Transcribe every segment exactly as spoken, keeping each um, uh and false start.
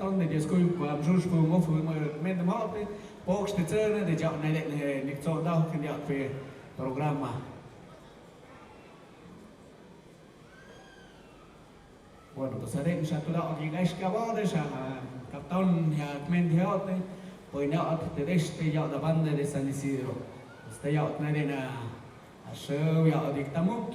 Kaptan de Dios kuyu, kuan sus fu mo fu mo men de mo te, pokste tsene de ya ne de ne ni tso da ke ya pe programa. Bueno, pues are sa tu da o ki gais ka ba de sa kaptan ya men de ote, pues ya ote de este ya da banda de San Isidro. Pues ya ote na de na Ashe ya dik tamuk.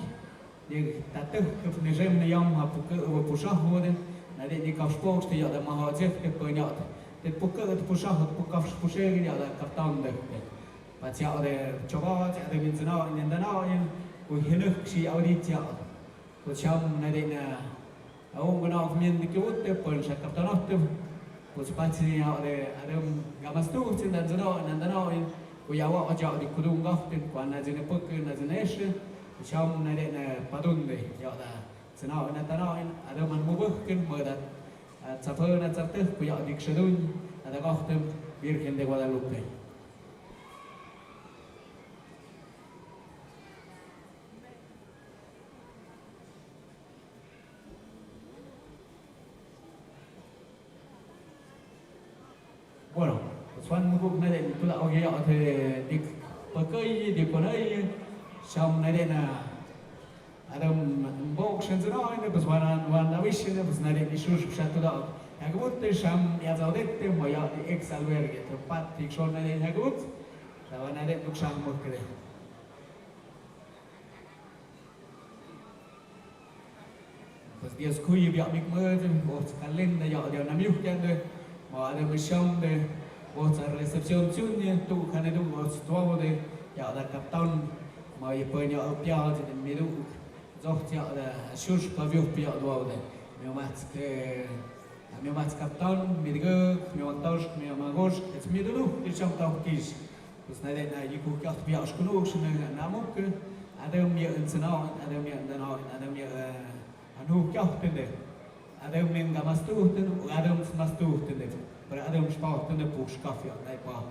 Dik tatih kep ni rem ni yam ha puke ua pusah ua de. Na de ni kaf pokste ya da maha jek te pe nyat. Te puke te pusah pu kaf pushe ya da kaptan de. Pat ya de choba ya de min zena ni dana ya. Ku hinuk si ya di ya. Ku cham na de na Aung gana of mien di kiwut te pon sa kaptan of te. Pues patsi ni ya de adem gamas tu sin dan zeno nan dano in. Ku ya wa ja di kudung of te kuan na zene puk na zene eshe. Cham na de na padun de ya da. Zeno na dano in adem an mubuk kin mo da. Tsapa na tsapte ku ya di kshedun. Ada of te Virgen de Guadalupe. Bueno, pues wan mukuk na de tula ogi ya te dik pakai dik konai sam na de na adam mbok shen zero ne pues wan wan na wish ne pues na de ni shush sha tula. Ya kebut te sham ya zaudete mo ya di ex albergue te pat dik shon na de ya kebut. Sa wan na de duk sham mukre. Pues Dios kuyu biak mik mede, vos kalenda ya dia namiuhkende, ma ada mishande, vos a recepción tsunye, tu kane tu vos tuaude, ya ada kaptan, ma ye penya opial de miru, zoh ya ada shur pa viuh pia duaude, mi matske, mi matske kaptan, mi dguk, mi mataush, mi magosh, es mi dulu, di sham tau kish. Pues na de na yikuh kiaht biash kunuh shin na muk. Adam ya en sanaw, adam ya en danaw, adam ya anu kiaht tende. Adam men ga mastuh tende, adam mastuh tende. Pero adam spah tende push kafia na ipah.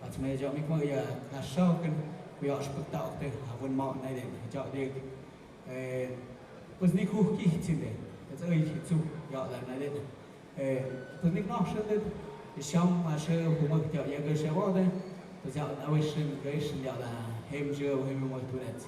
Pas me ja mik mo ya kashaw ken, biash pagtaw te, abun ma na de, ja de. Eh, pues ni kuh kih tsinde, ets oi kih tsu, ya da na de. Eh, pues ni noh shende, sham ashe humah ya ya ga shawade, pues ya da oi shin ga shin ya da hem jo hem mo tunet.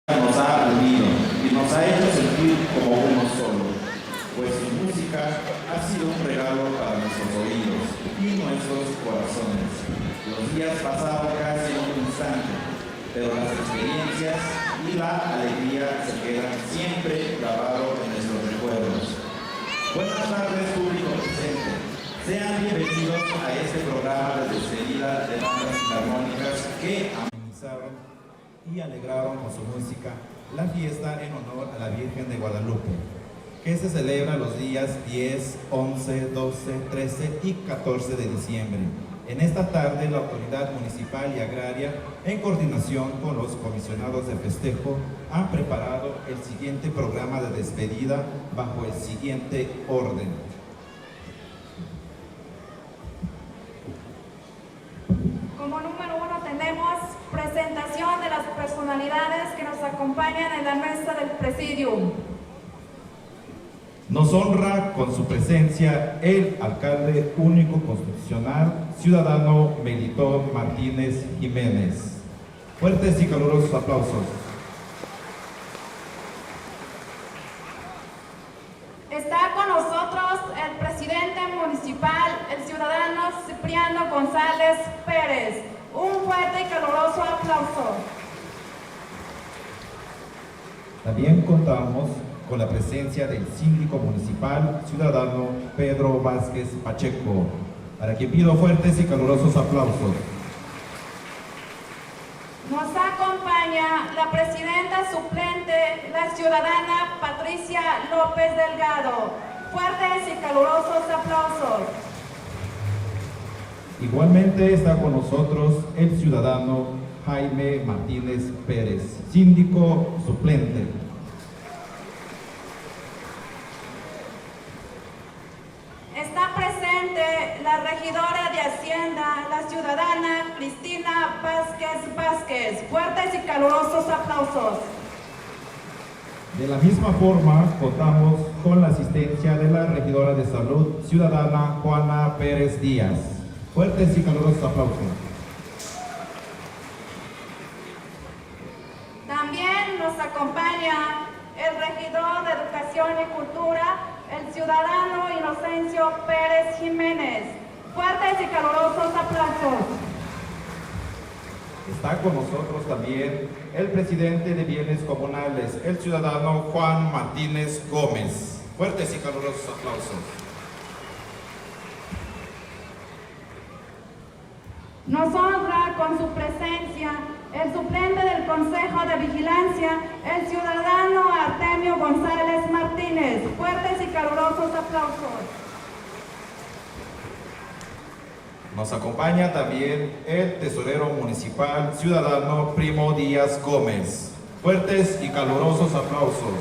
nos ha unido y nos ha hecho sentir como uno solo, pues su música ha sido un regalo para nuestros oídos y nuestros corazones. Los días pasaron casi en un instante, pero las experiencias y la alegría se quedan siempre grabados en nuestros recuerdos. Buenas tardes, público presente. Sean bienvenidos a este programa de despedida de bandas filarmónicas que amenizaron y alegraron con su música la fiesta en honor a la Virgen de Guadalupe, que se celebra los días diez, once, doce, trece y catorce de diciembre. En esta tarde, la autoridad municipal y agraria, en coordinación con los comisionados de festejo, han preparado el siguiente programa de despedida bajo el siguiente orden. Como número uno tenemos presentación de las personalidades que nos acompañan en la mesa del presidium. Nos honra con su presencia el alcalde único constitucional, ciudadano Melitón Martínez Jiménez. Fuertes y calurosos aplausos. Está con nosotros el presidente municipal, el ciudadano Cipriano González Pérez. Un fuerte y caluroso aplauso. También contamos con la presencia del síndico municipal, ciudadano Pedro Vázquez Pacheco, para quien pido fuertes y calurosos aplausos. Nos acompaña la presidenta suplente, la ciudadana Patricia López Delgado. Fuertes y calurosos aplausos. Igualmente está con nosotros el ciudadano Jaime Martínez Pérez, síndico suplente. Está presente la regidora de Hacienda, la ciudadana Cristina Vázquez Vázquez. Fuertes y calurosos aplausos. De la misma forma, contamos con la asistencia de la regidora de Salud, ciudadana Juana Pérez Díaz. Fuertes y calurosos aplausos. También nos acompaña el regidor de Educación y Cultura, el ciudadano Inocencio Pérez Jiménez. Fuertes y calurosos aplausos. Está con nosotros también el presidente de Bienes Comunales, el ciudadano Juan Martínez Gómez. Fuertes y calurosos aplausos. Nos honra con su presencia el suplente del Consejo de Vigilancia, el ciudadano Artemio González Martínez. Fuertes y calurosos aplausos. Nos acompaña también el tesorero municipal, ciudadano Primo Díaz Gómez. Fuertes y calurosos aplausos.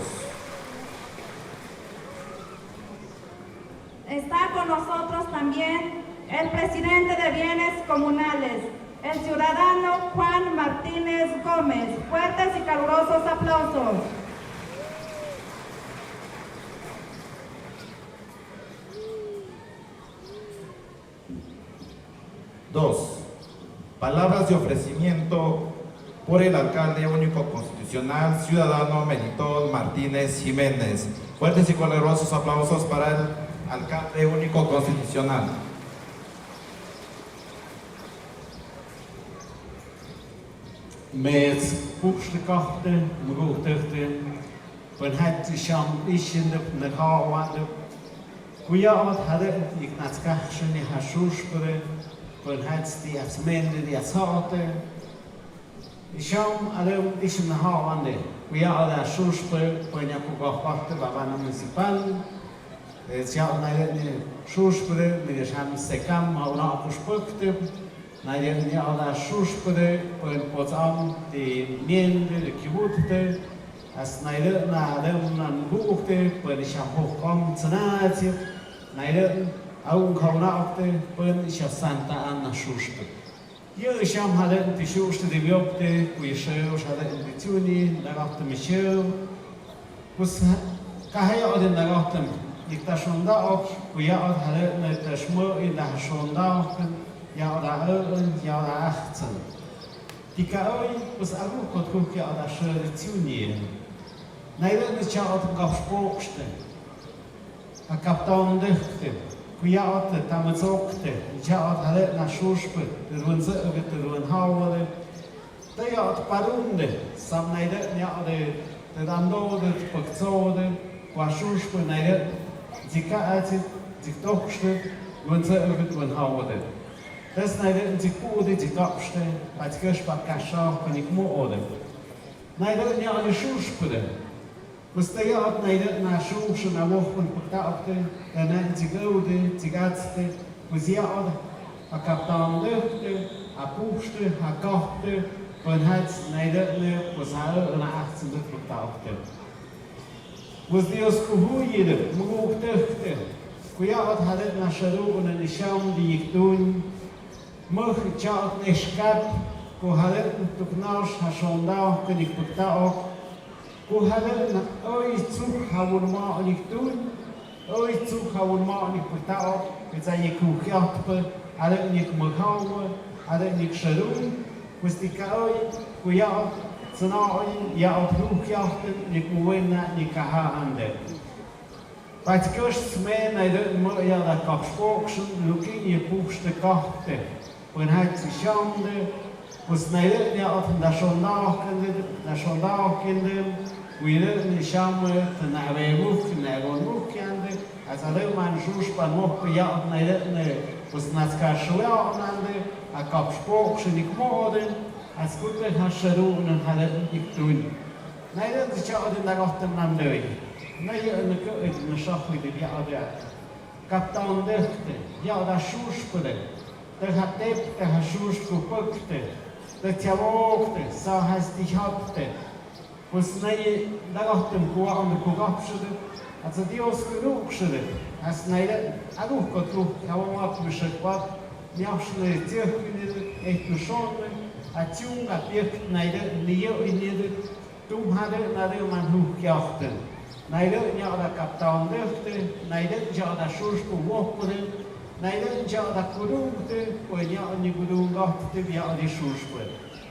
Está con nosotros también el presidente de Bienes Comunales, el ciudadano Juan Martínez Gómez. Fuertes y calurosos aplausos. Dos. Palabras de ofrecimiento por el alcalde único constitucional, ciudadano Melitón Martínez Jiménez. Fuertes y calurosos aplausos para el alcalde único constitucional. Mèèts, pùkshtè-kahte, mvgùghtèkte, bøn-hèt i sham isinøp nø hà:wandøp. Kuyà:od harø iknatskahshani hashushpvre, bøn-hèts di atsmènde di atshaote. I sham arøm isin nø hà:wande. Kuyà:od hashushpvre, bøn-yakukahpakte baba nø municipal. Eh, tsiaod nø harø ni shushpvre, ni sham sekam hauna akushpvkte. Nai di ni aoda shushpvre, bøn potsam di miende di kibutpte, as nai di na dem nan bukte, bøn isha hokom tsanatsip, nai di aun kauna okte, bøn isha santa an na shushpvre. Yø isham halen ti shushpvre di miopte, kui sheu shalen ti tsuni, nagapte mi sheu, Kus kahaya odi nagahtem, iktashondaok, kuyaod hale na iktashmo, indahashondaok, yaoda aen, yaoda ahtsan. Tika oi, pues aguhkot kuhkia ata sher tiunie. Naireni chaot kapspokste. Akaptaon dehte. Kuyaot tamatsokte. Chaot hale na shushpe. Ruense ege ruenhawade. Tayat parunde, sam naireni ade, te dando de paktsode, kwashushpe naireni, zika atsi, ziktokshte, ruense ege ruenhawade. Tes naireni zikpude zikapshte, patkesh pakasha panikmo ode. Naireni ade shushpede. Pues tayat naireni na shushpe na wohpun paktaokte, tana zikaude, zikatste, pues yaot, akaptaon dehte, apushte, akahte, penhats naireni, pues ae na ahtsin de paktaokte. Pues Dios kuhuyide, muguk dehte, kuyaot hale na sharu na nisham di yiktun, Møg chaot nishkat, ku hale tuknash hashondaok kunik paktaok, ku hale na oi tsuk hawun ma onik tun, oi tsuk hawun ma onik paktaok, kitsa nik kukiahtpe, hale nik møghawe, hale nik sharun, kustika oi, ku yaot, tsana oi, yaot kukiahtpe, nik muwena, nik kaha ande. Patskesh smen naireni mø yada kapspokshun luki ye pushte kahte. Pwen hait sishamde. Pues naireni yaot ndashondaokende, ndashondaokende. Kuireni shame, tana ave muk, nagon muk yande. Asa de man shushpan mok yaot naireni. Pues natska shuyaot nande. Akapspokshun ikmoden. Askute hasharu nan hale iktun. Naireni chaot ndagohte nandøy. Naireni ke et nashahwi de yaot ya. Kaptaon dehte, yaot ashushpede. Te hatep, te hashushku pøkte. Te tiavokte, sa hastihapte. Pues nai ndagohte mkua on kugapshede. Atsa Dios kulukshede. As naireni, aguhkot ku, kawawak mishekpak. Niafshne tiehkinede, ehtushonne. Atiung apiek naireni, niyo inede. Tum hade nade man huhkiahte. Naireni yaot kaptaon dehte, naireni yaot shushpu wohpede, naireni yaot kudungte, pwen yaot ni kudungohte, yaot shushpe.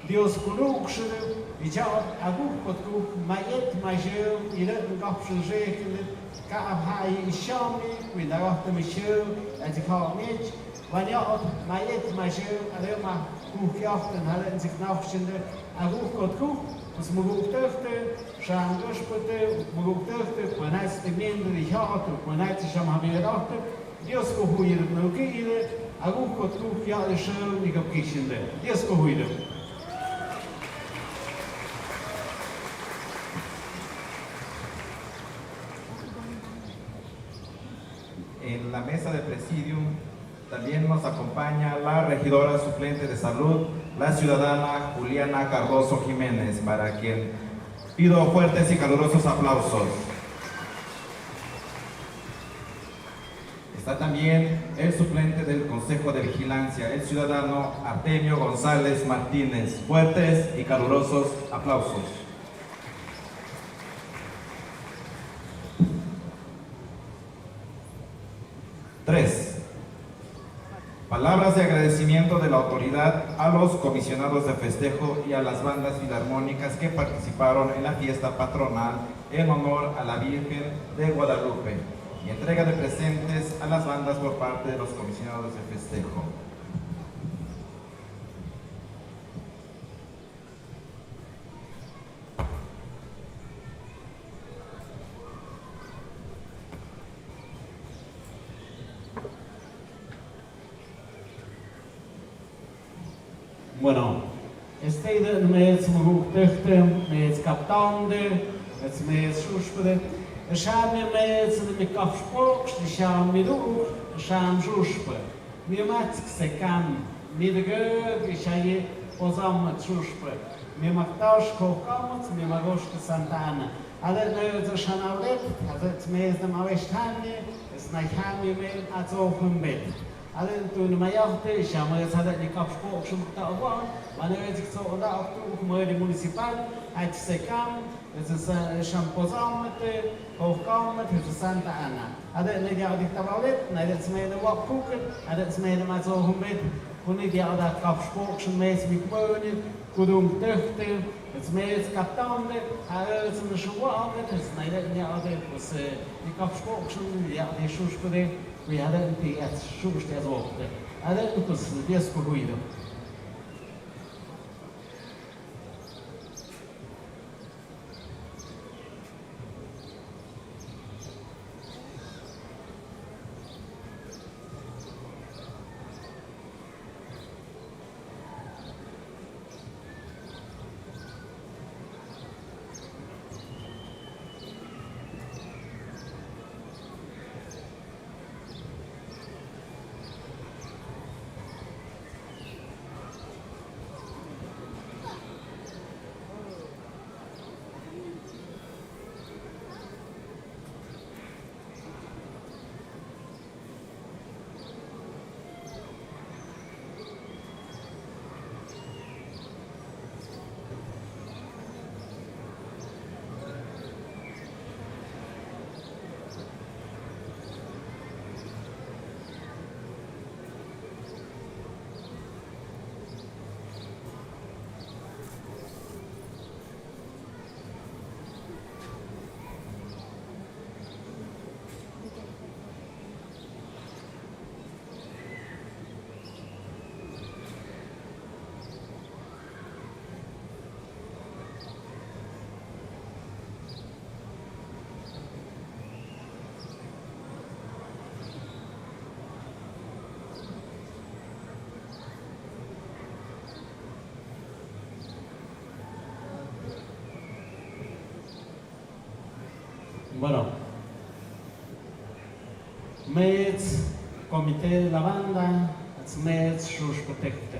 Dios kulukshede, yaot aguhkot ku, mayet mayeu, ireni kapshun jekende, ka abhai ishami, kwindagohte misheu, ati hao mich, Waniaot, mayet, mayeu, arema, kuhkiaohte, nale, nziknaohshinde, aguhkot kuh, pues mugukdehte, shamgashpete, mugukdehte, panaitste miende, dihaot, panaitste shamhamieraohte, Dios kuhuyir, nukihire, aguhkot kuh, ya, sheu, nikapkishinde, Dios kuhuyir. En la mesa de presidium también nos acompaña la regidora suplente de salud, la ciudadana Juliana Cardoso Jiménez, para quien pido fuertes y calurosos aplausos. Está también el suplente del Consejo de Vigilancia, el ciudadano Artemio González Martínez. Fuertes y calurosos aplausos. Tres. Palabras de agradecimiento de la autoridad a los comisionados de festejo y a las bandas filarmónicas que participaron en la fiesta patronal en honor a la Virgen de Guadalupe y entrega de presentes a las bandas por parte de los comisionados de festejo. Bueno, este ida mets mugukdehte, mets kaptande, mets mets shushpede, shami mets de mi kapshpoksh, shami ruuk, sham shushpe. Mi matsk sekam, mi degeg, shayi, pozam shushpe. Mi maktaosh kohkamot, mi magosh Santa Ana. Ade ne shanaudet, ade mes de mawesh tani, es na hami men atso humbet. Ade tu ne mayahte, shama es ade ni kapshpo, shum ta wan, mane es so da tu, municipal, ach sekam, Ese sa-, shampozamete, hohkaumete, ese Santa Ana. Ade ne dia di tabaulet, na de smene wapuket, ade smene mazo humbet. Kuni diada kapspoksyn mes mikmöni, kudung töhte, es mes kaptaunde, ha es na shuwaunde, es naire niade, pues, eh, ni kapspoksyn diade shushkude, kui hade ti et shushte et wokte. Hade, pues, dies kuhuido. Bueno. Mets comité de la banda, mets shush protecte.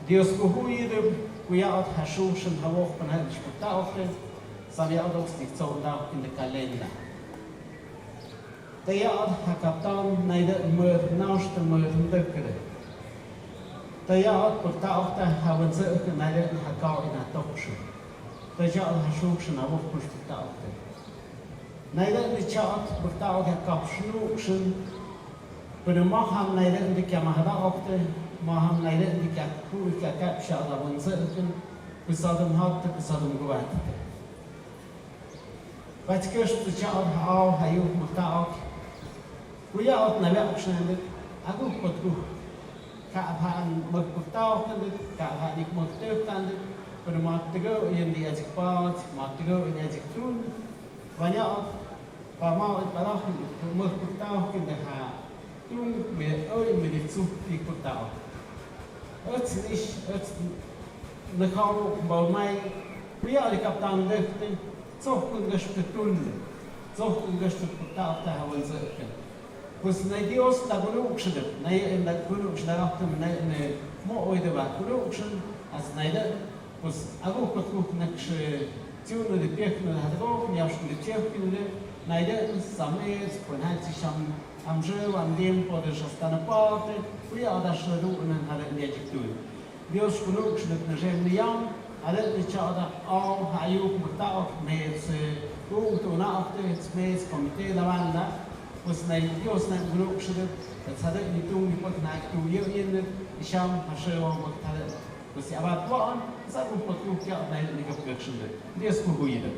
Dios kuhuide, kuyaot ha shush en hawok panhel shpataote, sabiaot ok stik tso dao in de kalenda. Tayaot ha kaptaun naide mör naush te mör ndekre. Tayaot purtaot ha wanse naide ha kao in ha tokshu. Tayaot ha shukshu na wok push purtaot. Naide ni chaot purtaot ha kapshnu kshin. Pero maham naide ni kya mahada okte. Maham naide ni kya ku kya kapsha da wanse kin. Pisadum hapte pisadum guatte. Bachkësh tu chaot ha au ha yu murtaot. Kuyaot na wiak shendit, agu potku. Ka aphan murtaot kandit, ka aphan ik murtaot kandit, pero matgo yen di ajik paot, matgo yen di ajik tun. Wanyaot, pamao it parah murtaot kandit ha. Tung me oi me di tsuh di purtaot. Öts nish, öts nakhaw baw mai, kuya di kaptan dehte, tsoh kun gash te tun, tsoh kun gash te purtaot ta hawan zehte. Pues nai Dios ta kunu ukshede, nai en da kunu ukshede ahtum nai en mo oi de ba kunu ukshen, as nai de, pues agu kut kuk nakshe, tiunu de piek nu de hadgo, nyash de tiek nu de, nai de, samet, pues hai ti sham, Amshe wan tiempo de shastana parte, kuya ada shadu nan hare ndia jiktun. Dios kunuk shnet na jem niyam, hare ni chada au hayuk murtaok metse, u tuna okte mets comité la banda, pues na Dios na kunuk shnet, hare ni tung ni pot na tu yo yen, isham hashe wa murtale, pues ya bat wan, sa un pot tu kya na ni kap kak shnet. Dios kuhuida.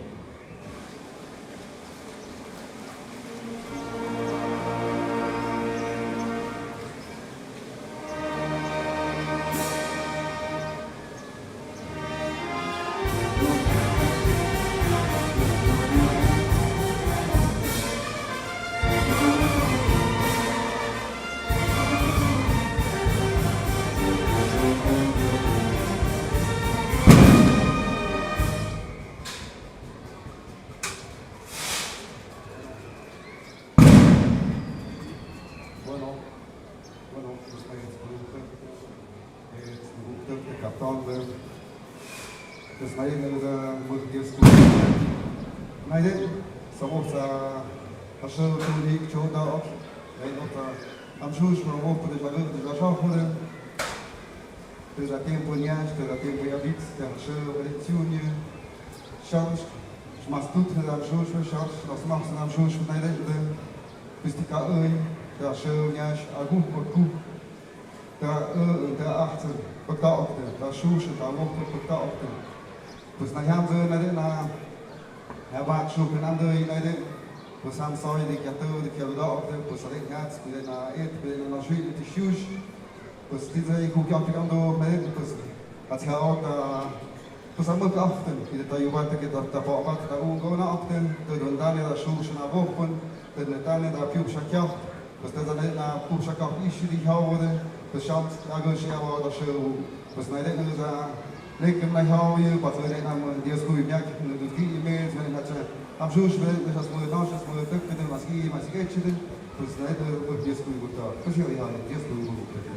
Bueno, bueno, pues, eh, eh, kapton de, pues, nadie le da muy diez puntos. Nadie, somos a, a su, tu, ni, chu, da, ok. Nadie, otra, am, shush, pero vos, pues, la, la, la, la, la, Tëra tiempo nyash, tëra tiempo ya bits, tëra shëw, tëra tiempo nyash. Shams, shmas tut, tëra shush, shams, shmas mas, tëra shush, tëra rëndë. Pistika ëy, tëra shëw nyash, aguh, aguh. ta, eh, ta ahtsa, pakta okta, ta shusha, ta wokta, pakta okta. Pues na hiam zë na de na, ya bak shuk na de na de. Pues han soi de kia tu, de kia da okta, pues a de hiam, de na et, de na na shui, de shush. Pues di zë ku kia tu kan do, me, pues, a tia okta, Pues a møk aften, i det a jo vært, det a, det a var vært, det a unngå na aften, det a dønn denne, det a sjusjen av våpen, det a denne, det a pjusja kjapt, pues det a denne, det a pjusja kjapt, ikke de havre, pues sjans, jeg går ikke, jeg var der sjø, pues nei, det er det, det er ikke nei havre, pues det er det, det er sko i mjak, det er ti i mer, men det er, am sjusj, men det er små, det er små, det er maski, maski, ikke det, pues nei, det er sko i godt, pues jo, ja, det er sko i godt.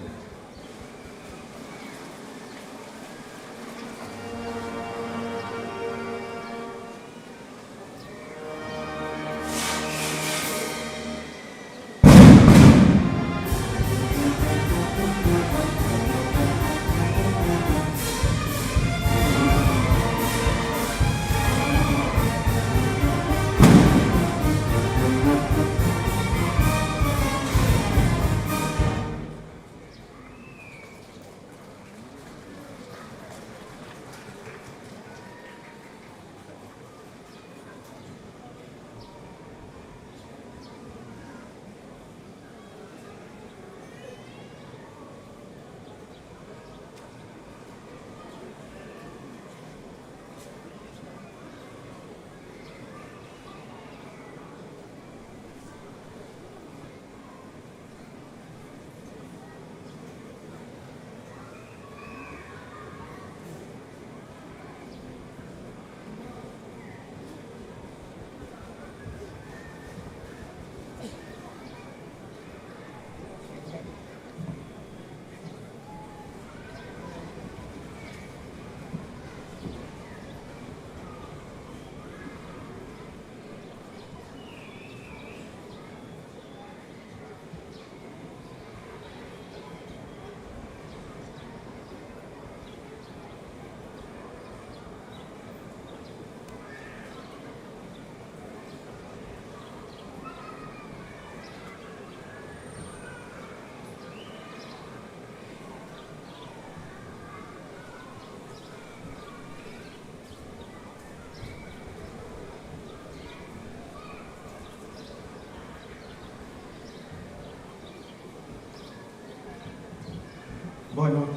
Bueno,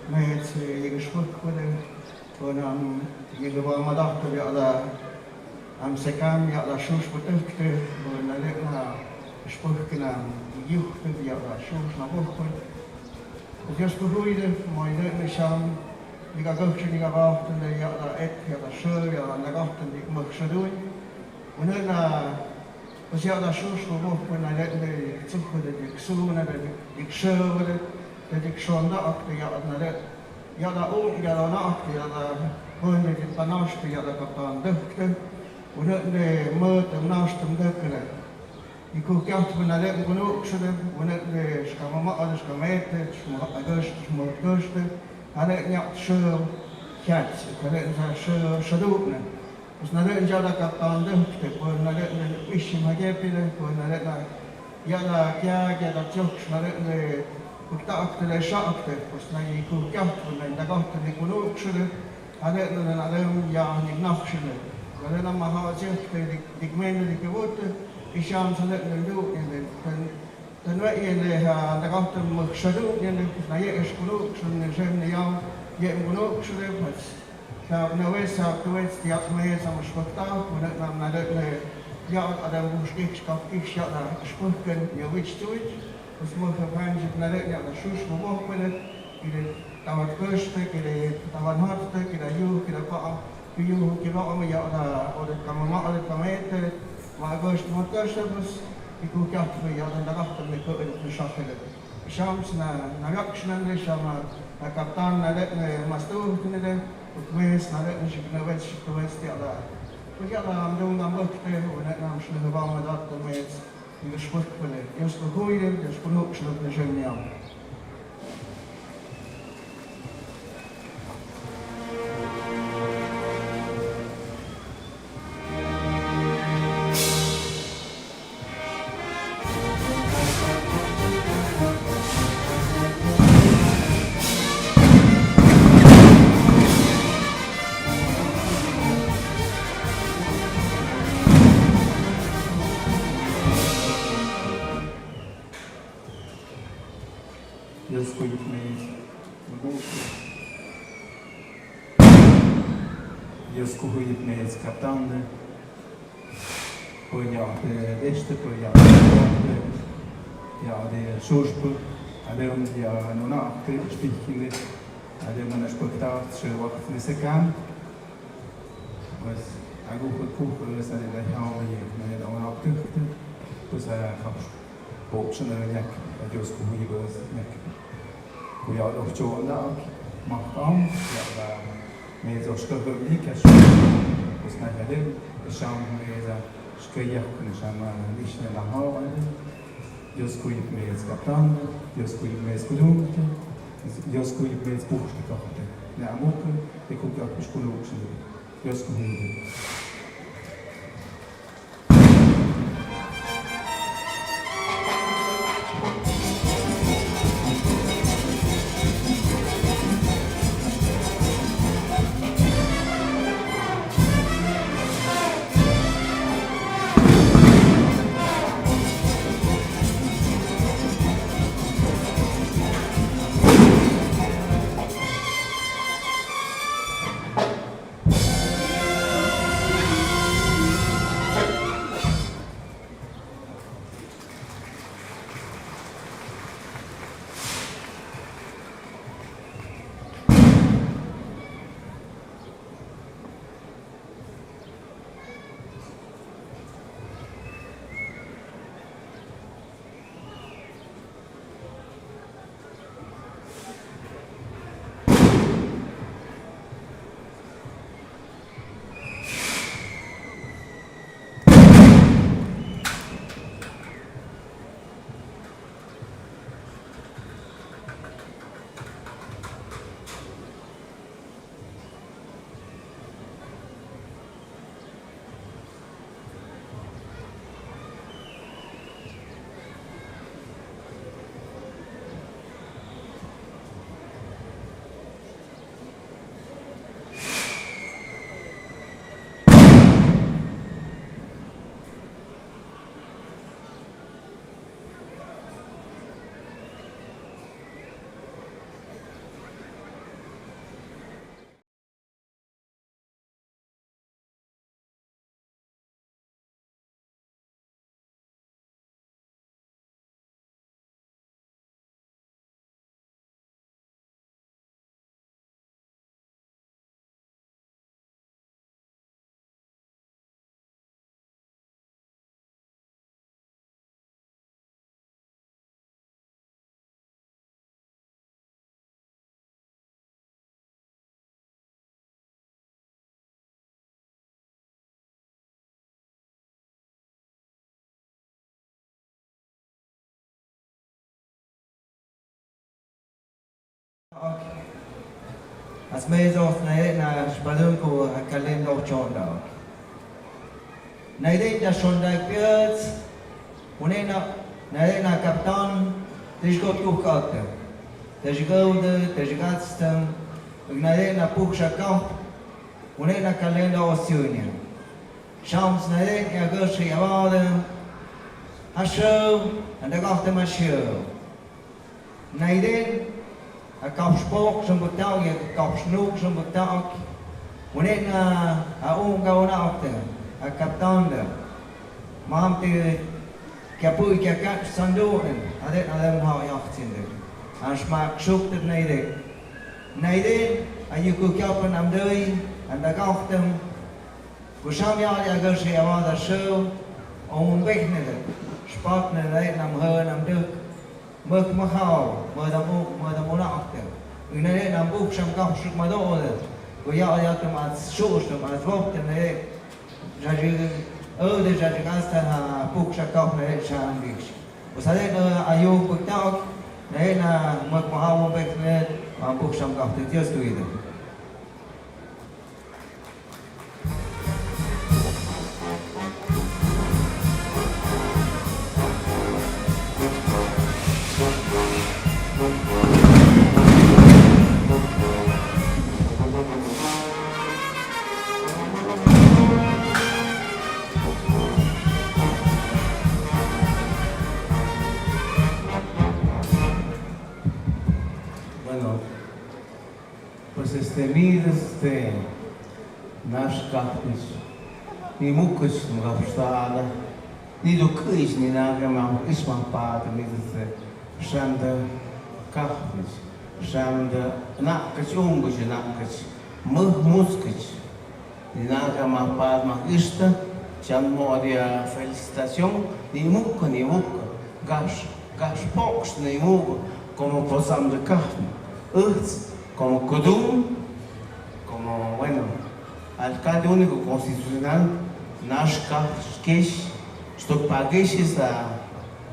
me se yeg shpuk kude, bueno, am, yeg ba madahtu ya da, am sekam ya da shush putukte, bueno, le na shpuk na yukte ya da shush na bukte. Dios kuhuide, moide me sham, yeg agakshi yeg abahtu ya da et, ya da shur, ya da nagahtu yeg mukshadui. Bueno, na Pues ya da shush bo bo, pues na le de tsuhu de dik su na de dik sheu de dik shonda ak de ya na le. Ya da u ya da na ak de ya da bun de dik panash de ya da kapan de de. Una de mo de nash de de de. Iku kyat pues na le kunu ksu de, una de shkamama de shkamete, shmo agosh, shmo gosh de. Ale nyat sheu kyat, ale sa sheu shadu ne. Pues na le ya da kapan de, pues na le ne ishi magepi de, pues na le na ya da kya, ya da chok, na le ne ukta akte le sha akte, pues na iku kya, pues na da gahte ne kunu ksu de, ale ne na le ya ni nakshi de, ale na maha chok de, dik men de kebut, isham sa le ne du, ne de, Tanwe yende ha nagahtu mukshadu yende na ye eshkulu shun ne shem ne yau ye mukulu shule pas. Ka na wes ha tuwes tiak me sa mushkakta, kuna na na de ne ya ada mushkik shkap kik shada shpuken ya wich tuwich. Us mukha pan jik na de ya da shush mo mo kwele. Kile tawat kushte, kile tawat hatte, kile yu, kile pa. Kiyu kiba ama ya da, o de kamama, o de kamete, ma gosh, ma gosh, bus, iku kyat me ya da nagahta me ko el tu shahele. Shams na, nagakshnan de shama, na kaptan na de, ne mastu ne de, utmes na de, ne shik na wes, shik na wes ya da. Ku ya da, am dong am bakte, o ne nam shne ba ma dat mes. Dios pwéhpale, Dios pwéhpale, Dios pwéhpale. Dios kuhuyip mes, Dios kuhuyip mes kaptande. Pwëya'te deshte, pwëya'te, ya'te shushpw, alem ya nuna'te shpihkinde, alem nuna'te shpihktaht, shewak nisekan. Pues, aguh kuh, pues, alem la hyawi, alem la nuna'te, pues, a, hap, pok, shana, yak, a Dios kuhuyip, pues, yak. Kuya'loh chondak, mahkam, ya'la, mezos ka huli, ka shon, pues, na, alem, sham, meza, Shkaya nishama nishna lahaw ale. Dios kuhuyip mes kaptande, Dios kuhuyip mes kudungte, Dios kuhuyip mes puhti kahte. Ne amuke, e kuhuyip push kudungte. Dios kuhuyip. As mezos Nayaret na shpadun ku a kalen do chonda. Nayaret na shonda piats. Unen na, Nayaret na kaptan, tishkot kuhkakta. Tishkot, tishkatsta. Nayaret na puhsha kap. Unen na kalen do osyunya. Shams Nayaret na gusri avada. Hasho, anda gahta masho. Nayaret, a kapspok sambutaw, ya kapsnuk sambutaw. Unen na, a unga una okte, a kaptanda. Mamte, kapu kakat sandu, a det na dem ha yaktinde. An smak shukte Nayaret. Nayaret, a yuku kapan amdui, anda gahtem. Kusham ya ya gusri avada shu, om behne, spatne, Nayaret nam ha nam duk. Muk mahaw, madam u, madam una akte. Unayaret nam buh sham kah shuk mado ole. Kuya ya tum at shush tum at vop te ne. Jajig, o de jajig asta ha buh shak kah ne shan bish. Usayaret na ayu buh taok, ne na muk mahaw behne, buh sham kah te Dios tuida. Mides te nash kahpnich, ni mukach ngapstada, ni dukuich ni nagama isma pata mides te shanda kahpnich, shanda nakach, ungach nakach, muh muskach, ni nagama padma ista, chan modia felicitación, ni muka, ni muka, gash, gash poks, ni muka, como posam de kahpnich, uts, como kudum, como, bueno, alcalde único constitucional, nash kahpnich, stok pagish sa,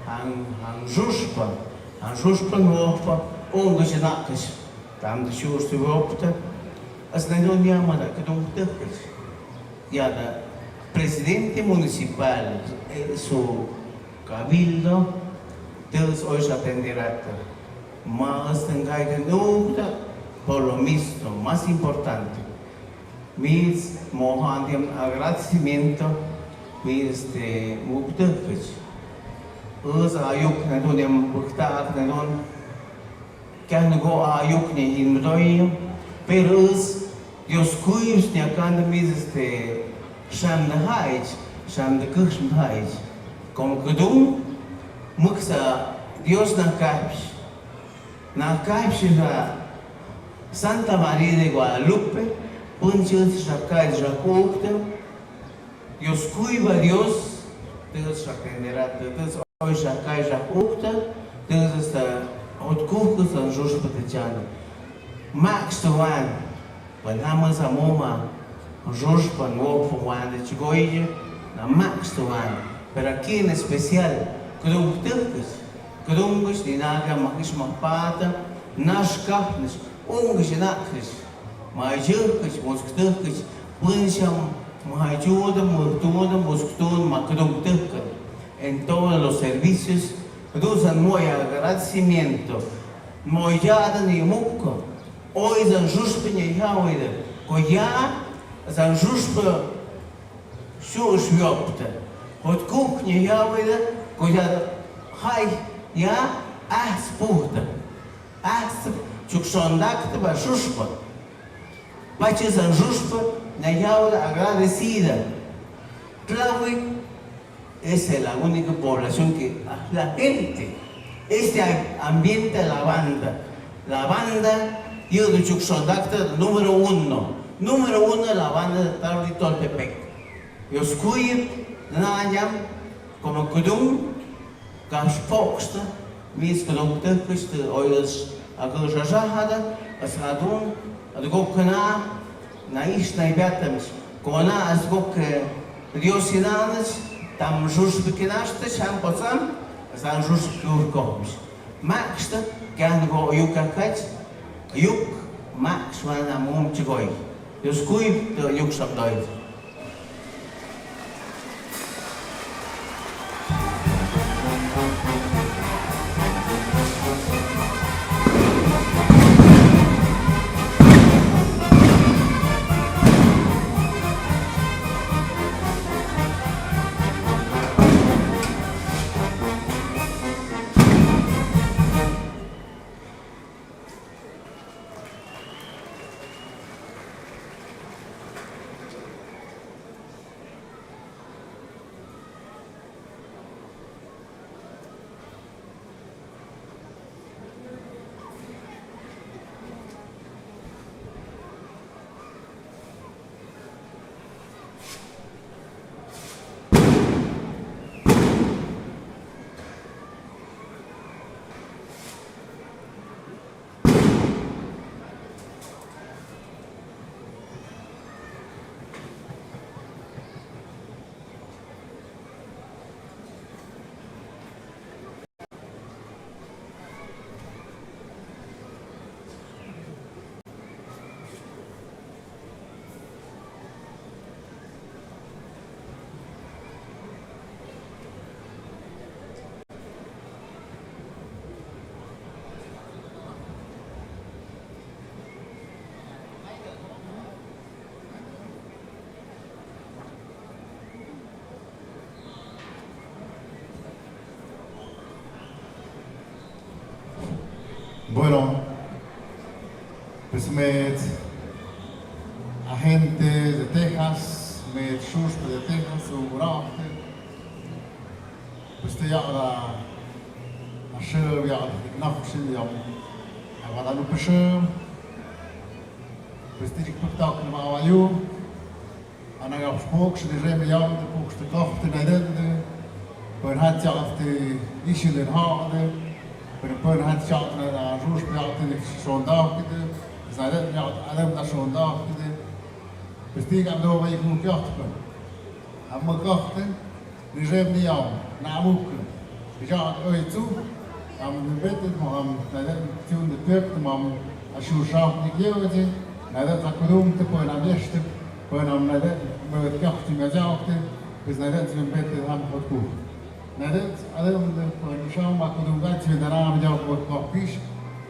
han, han jushpa, han jushpa nuhpa, ungach nakach, tam de shur stu wopta, as na no nyama da kudum tekach. Ya da presidente municipal, eh, su cabildo, Dios hoy se atenderá. Mas tengai de nubda, por lo mismo, más importante. Mis mohandiam agradecimiento, mis este, mubdekich. Us ayuk na dunem bukta na dun. Kyan go ayuk ni hin mdoy. Pero us Dios kuibs ni akanda mis este, sham na haich, sham na kush haich. Kom kudum, muksa Dios na kapsh. Na kahpshiha Santa María de Guadalupe, punchis rakai rakukta, Dios kuiba Dios, Dios rakenera, Dios oi rakai rakukta, Dios sa hotkuku san jushpata chani. Max the one. Pues nada más a muma, jushpa, nuopo, wanda, chigoye, na max the one. Pero aquí en especial, kudum tukes, kudum gus ni naga, makis mapata, nash kahnis, ungis nakis, mayukis, musktukis, punsham, mayuda, murtuda, musktun, makudum tuken. En todos los servicios, dusan moya agradecimiento, moyada ni muko. Oi zan jushpa ni yawida, ko ya zan jushpa shu shwiopta. Hotkuk ni yawida, ko ya hai ya ahs puhta. Ahs chuk sondakta ba jushpa. Pachi zan jushpa ni yawida agradecida. Tlawik es la única población que la gente, este ambiente, la banda, la banda, yo de Chuxondacta, número uno, número uno, la banda de Tauri Toltepec. Yo escuye, nayam, como kudum, gash poksta, mis kudum te kuiste, oyes, agus rajada, asadun, adgokana, na ish na ibiatamis. Kona as gok, eh, Dios inanas, tam jush bikinashta, sham potsam, as an jush bikur kohmis. Maksta, kyan go yuk akach, yuk, maks wana mum chigoi. Dios kui, to yuk samdoi. Bueno, pues me Gente de Texas, me shuushpa de Texas, un uraahte. Pues te ya'ra, a shëb ya'ra, nahshin ya'ra, a Guadalupe shëb. Pues te dik puktak na ma awayu. Ana ga puksh ni rem ya'ra, puksh te kohte na dende. Pues han ya'ra te ishil en ha'de. Pues, pues han ya'ra na shuushpa ya'ra te shondakde. Pues na dende ya'ra, adam na shondakde. Pues tig am do ba yik muk ya'ra. Am muk ya'ra. Ni rem ni ya'ra, na muk. Ya'ra oi tsu. Am ni bete mo am, na dende tiun de pep mo am. A shuushpa ni kiew te. Na dende sa kudung te pues na biesh te. Pues na dende me ya'ra te me ya'ra te. Pues na dende tiun bete am hot ku. Na dende, a dende, pues, shuushpa ma kudung ga tiun da na am ya'ra pues kok pish.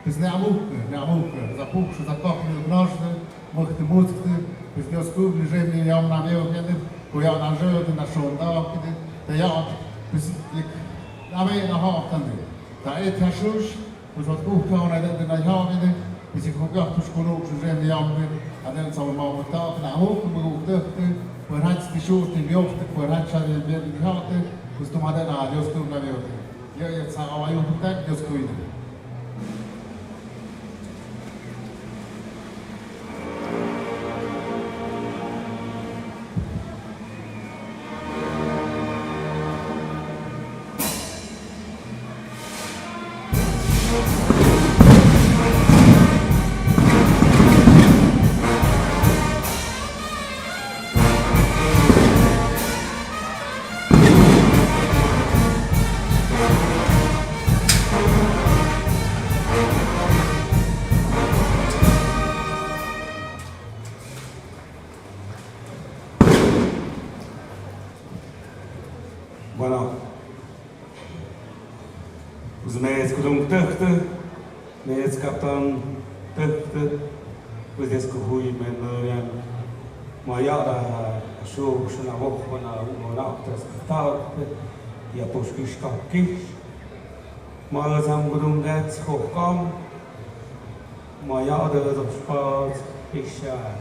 Pues na muk, na muk. Sa puk, sa kok ni nosh te. Muk te muk te. Pues Dios ku ni rem ni ya'ra na veo kende. Ko ya'ra na rem na shondakde. Te ya'ra, pues, ik, na ve na ha'tande. Ta et ha shush, pues, ot ku ka na dende na ha'kede. Pues, ik ku ka, pues, ku no, pues, rem ni ya'ra. A dende sa ma ta, na muk, muk te, pues, han ti shush, ti veo, pues, han cha de, de, de, ha'te. Pues, tu ma de na, Dios ku na veo. Ya, ya, sa awayu, pues, Dios ku ni. Bueno, pues me es kudung tëhte, me es kaptan tëhte, pues Dios ku huyi me merian. Ma ya'ra shuushpa na wok, ma na, ma na oktas kataok, ya pues kish kap kish. Ma zam kudung gats hohkam. Ma ya'ra dos pas isha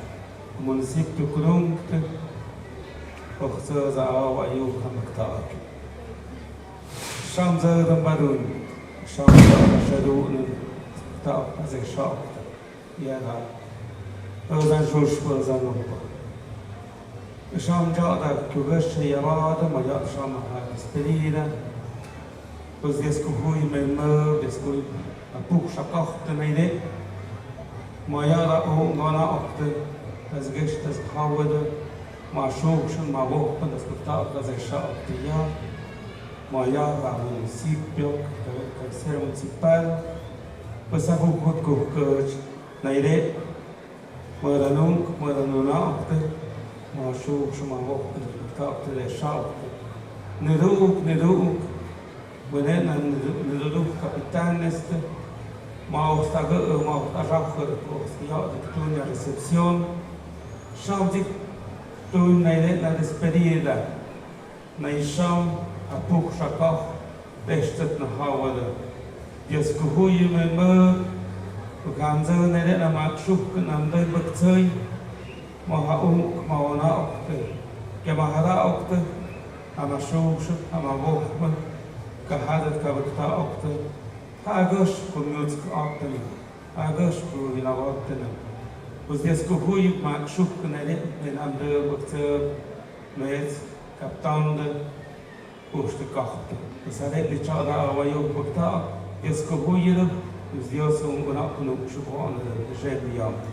municipio kudung te. Hohsa za awayu hamaktaak. Sham za dan badun. Sham za shadun. Taak ze shak. Yara. Ozan shuushpa ozan nohpa. Sham ya'ra kugash yara da ma ya'ra sham ha despedida. Pues Dios ku huyi me me, Dios ku huyi a puk shakahte na ire. Ma ya'ra o ngana okte. Tas gesh tas hawede. Ma shuushpa ma wok pa tas kutaak tas sha okte ya. Ma ya'ra municipio, cabecera municipal. Pues a puk hot kuhkach. Na ire, muera nung, muera nuna okte, ma shuushpa ma wok, okte, de sha okte. Niruuk, niruuk, buene na niru-, niruuk capitán este, ma okta ge, ma okta rahu, okta ya de tunia recepción. Sham dik, tunia na despedida. Nai sham, a puk shakah, peshtet na hawada. Dios ku huyi me me, ku kamza na re na mak shuk na mdai baktsai, ma ha uk, ma wana okte, ke ma hara okte, ama shushuk, ama wohman, ka hadat ka bakta okte, ha agosh ku miutsk okte, ha agosh ku hina okte. Pues Dios ku huyi mak shuk na re, na mdai baktsai, me Kaptan de, ushte kahte. Isare lichada awayo bakta, Dios ku huyiru, Dios un una kunu shukuan de, de, de,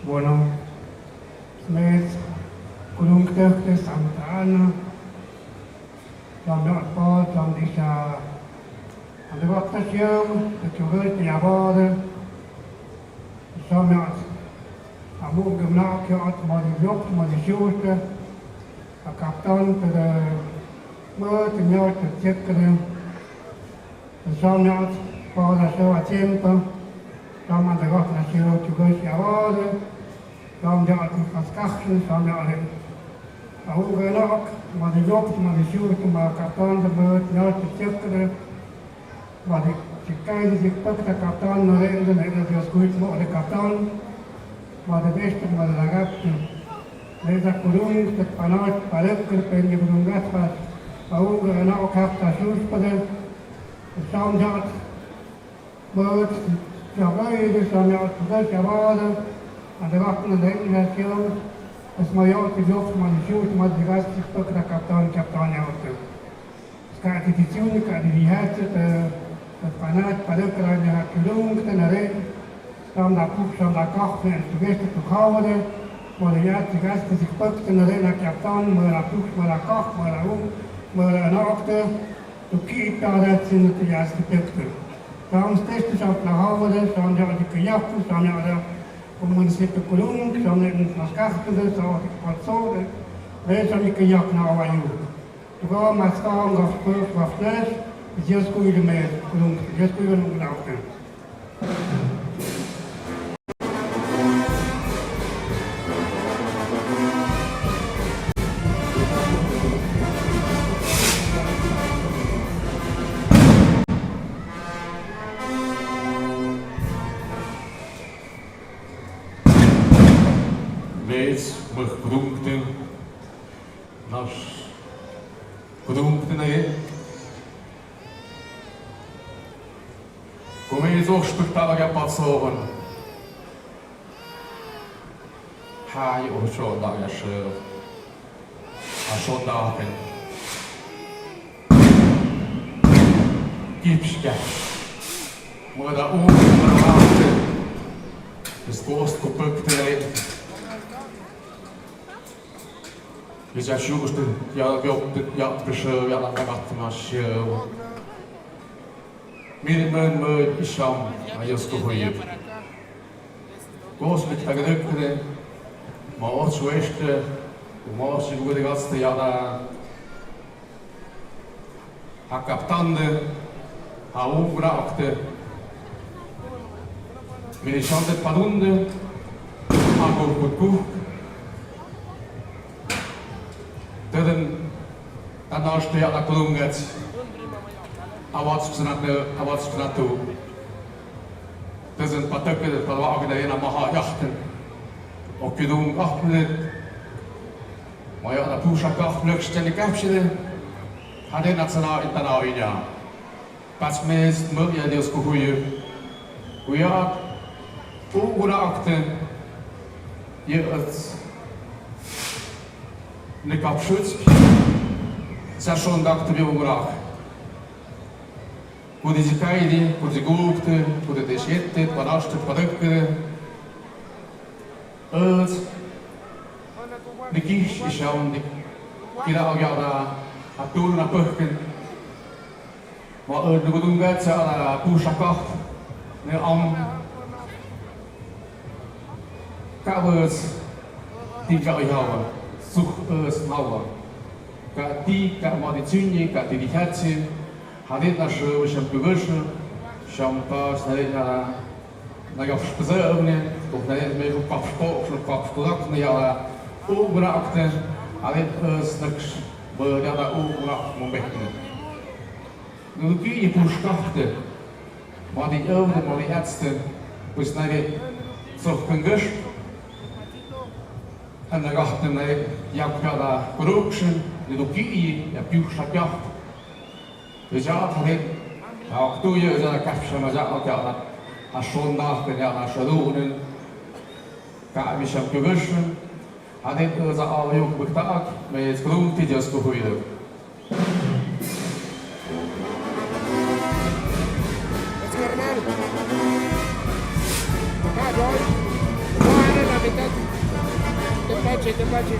Bueno, mes kulungtehtes amtana, samyat pa, samdisha, andewak nasiam, te chugas te yabada, samyat, amu gemna kiat, madi yok, madi shuta, a kaptan, te de, ma, te nyat, te tsekre, Samyat, pa da seo a tiempo, samyat de gok na seo chugas yabada, samyat de kaskahsin, samyat de. Awu ganok, madi yok, madi shutu, ma kaptan de mut, nyat de chekre, madi chikai de chikpak de kaptan, na de, de, de, Dios kuit mo de kaptan, madi best, madi lagap, de da kurung, de panat, parek, de pendi kurungat, pa, awu ganok, kapta sus, pa de, Samyat, mut, samyat, samyat, samyat, andewak na deng na sio, es mayo te yok, man sio, man digas, sipek na kaptan, kaptan ya ote. Ska di tisiun, ka di dihat, te, te panat, padek ra nya kulung, te nare, Samda puk, samda kah, ne, tugeste tukhawa de, mora ya, tigas, te sipek, te nare na kaptan, mora puk, mora kah, mora um, mora na okte, tuki ita de, sinu te yas te pekte. Sam stes te sam plahawa de, sam ya de kayak, sam ya de, kumun se te kulung, sam ne maskah de, sam de patso de, de sam de kayak na awayu. Tuka maskah, ngaf, ngaf nes, Dios kuy de me, kulung, Dios kuy de me, Mes møg kudungte, nas kudungte na e. Kume zog spyr ta ya patsovan. Hai o sho da ya sho. A sho da ke. Kipska. Mo da u, mo da u. Skos kupyk te. Hvis jeg sjuste, jeg gjorde, jeg prøvde, jeg la mat, man sjøv. Min møn møn i sjam, a jeg skal høye. Gås mit tagerøkene, ma åt sjøste, ma åt sjøste, jeg la Ha kaptande, ha ugra akte. Mini shande padunde, ha kur kur kur. Teden, tanaste ya la kulunget. Awats psanate, awats psanatu. Teden patakede, palwa akde, ena maha yachten. Okidung aknet. Maja na pusa kah plöksteni kahpside. Hade na tsana intana inya. Pas mes mø ya Dios kuhuyu. Kuya. Uguna akte. Ye ats. Ne kapshutsk. Sa shon dakte bi uguna. Kudi zikaidi, kudi gupte, kudi deshette, padashte, padakte. Ëd, nikih ishaun dik, kira agyada, atul na pöhken. Ma ëd nugudunga tsara pushakah, ne am. Ka ëd, tika ihawa, suh ëd mawa. Ka ti, ka madi tsunyi, ka ti dihatsi. Hadit na shu, sham pugushu, sham ta, hadit na, na gaf shpze ëmne, uh hadit me hu kap shpo, hu kap shpo dak, na ya, u guna akte, hadit ëd snak sh, bë ya da u guna mo bekne. Nuki i push kapte, madi ëmne, madi atste, pues na ri, soh kengësh, han na gahte na ri, yak ya da corruption, nuki i, ya piuh shapyaht. Ëja tharit, a oktuye ëja kapsha maja okya, a shonda kenya a shadunen, ka mi sham kugushen, hadit ëja a oyuk buktaak, me skrung ti Dios kuhuido. Let's go, hermano. Acá, Joy. Joy, la Tepache, tepache.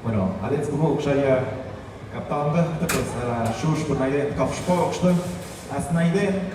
Bueno, alin sbuhuk saya kaptanda, pues, ah, shush, pues, naiden kafshpokshta, as naiden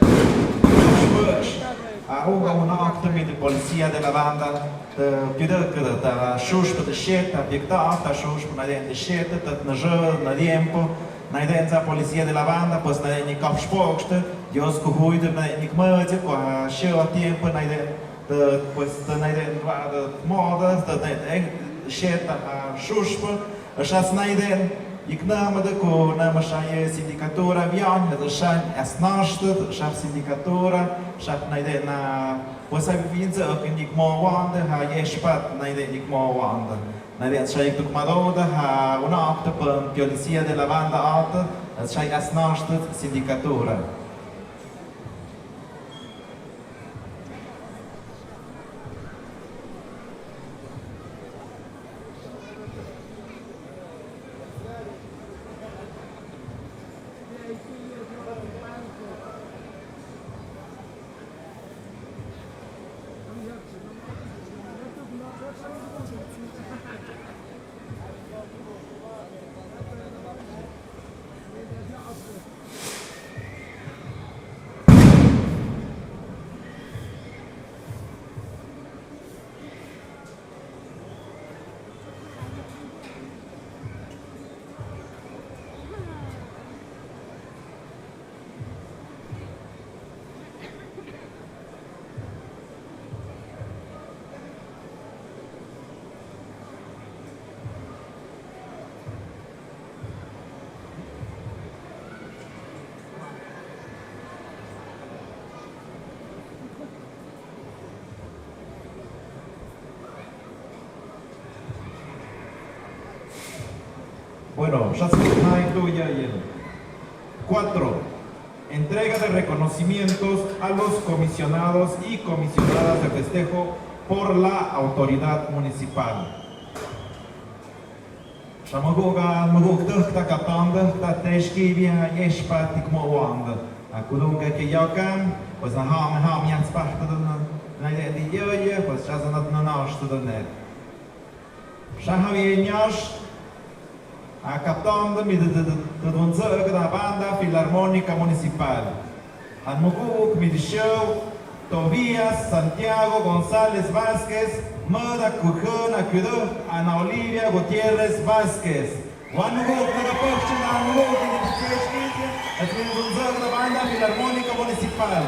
kafshpoksh, ah, unga una akta mi de policía de la banda, de, de, de, de, de, shush, pues, de sheta, de, de, de, shush, pues, naiden de sheta, de, de, de, de tiempo, naiden sa policía de la banda, pues, naiden ni kafshpokshta, Dios kuhuy, de, naiden ni kmaja, kwa, sheo tiempo, naiden, de, pues, de, naiden, wa, de, moda, de, naiden, eh, sheta, ah, shush, pues, Shas naiden, iknama de ko nama shai sindicatura vian, de shai asnashta, shai sindicatura, shai naiden na, pues ai vinza ok nik mo wanda, ha yeshpat naiden nik mo wanda. Naiden shai tuk madoda, ha una okta pun policía de la banda alta, shai asnashta sindicatura. Bueno, ya se está incluye ahí. Cuatro. Entrega de reconocimientos a los comisionados y comisionadas de festejo por la autoridad municipal. Sha mugu ka, mugu kduk ta kaptanda, ta teshki bia, yeshpa tik mo wanda. A kudung ka ke yakan, pues na ham, ham yang spah ta na, na de di yo yo, pues sha sa na na na sh ta ne. Sha ha ye nyash, a kaptanda mi de de de de donzo ka da banda filarmónica municipal. Han mugu uk mi di show, Tobías Santiago González Vázquez, Mada Kujana Kudo, Ana Olivia Gutiérrez Vázquez. Wan mugu uk mi da pokchin, wan mugu uk mi di pokchin, así un saludo a la banda filarmónica municipal.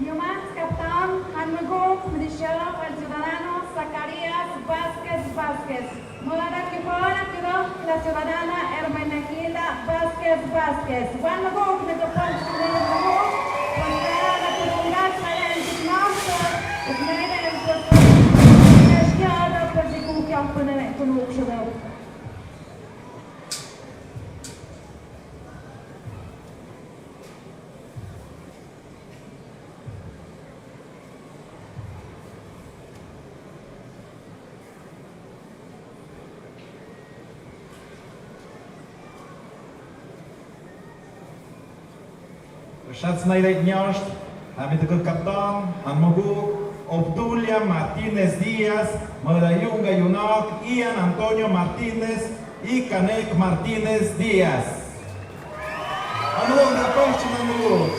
Humans kaptan, han mugu uk mi di show, el ciudadano Zacarías Vázquez Vázquez. Mada Kujana Kudo, la ciudadana Hermenegilda Vázquez Vázquez. Wan mugu uk mi di pokchin, wan mugu uk, pues la ciudadana Kudungas, la en Kudungas, pues la en Kudungas, pues la en Kudungas. Shats naida nyash, ha mi de kaptan, han mugu uk, Obdulia Martínez Díaz, Mada Yunga Yunak, Ian Antonio Martínez, y Canek Martínez Díaz. Anu wan da pokchin, anu wan.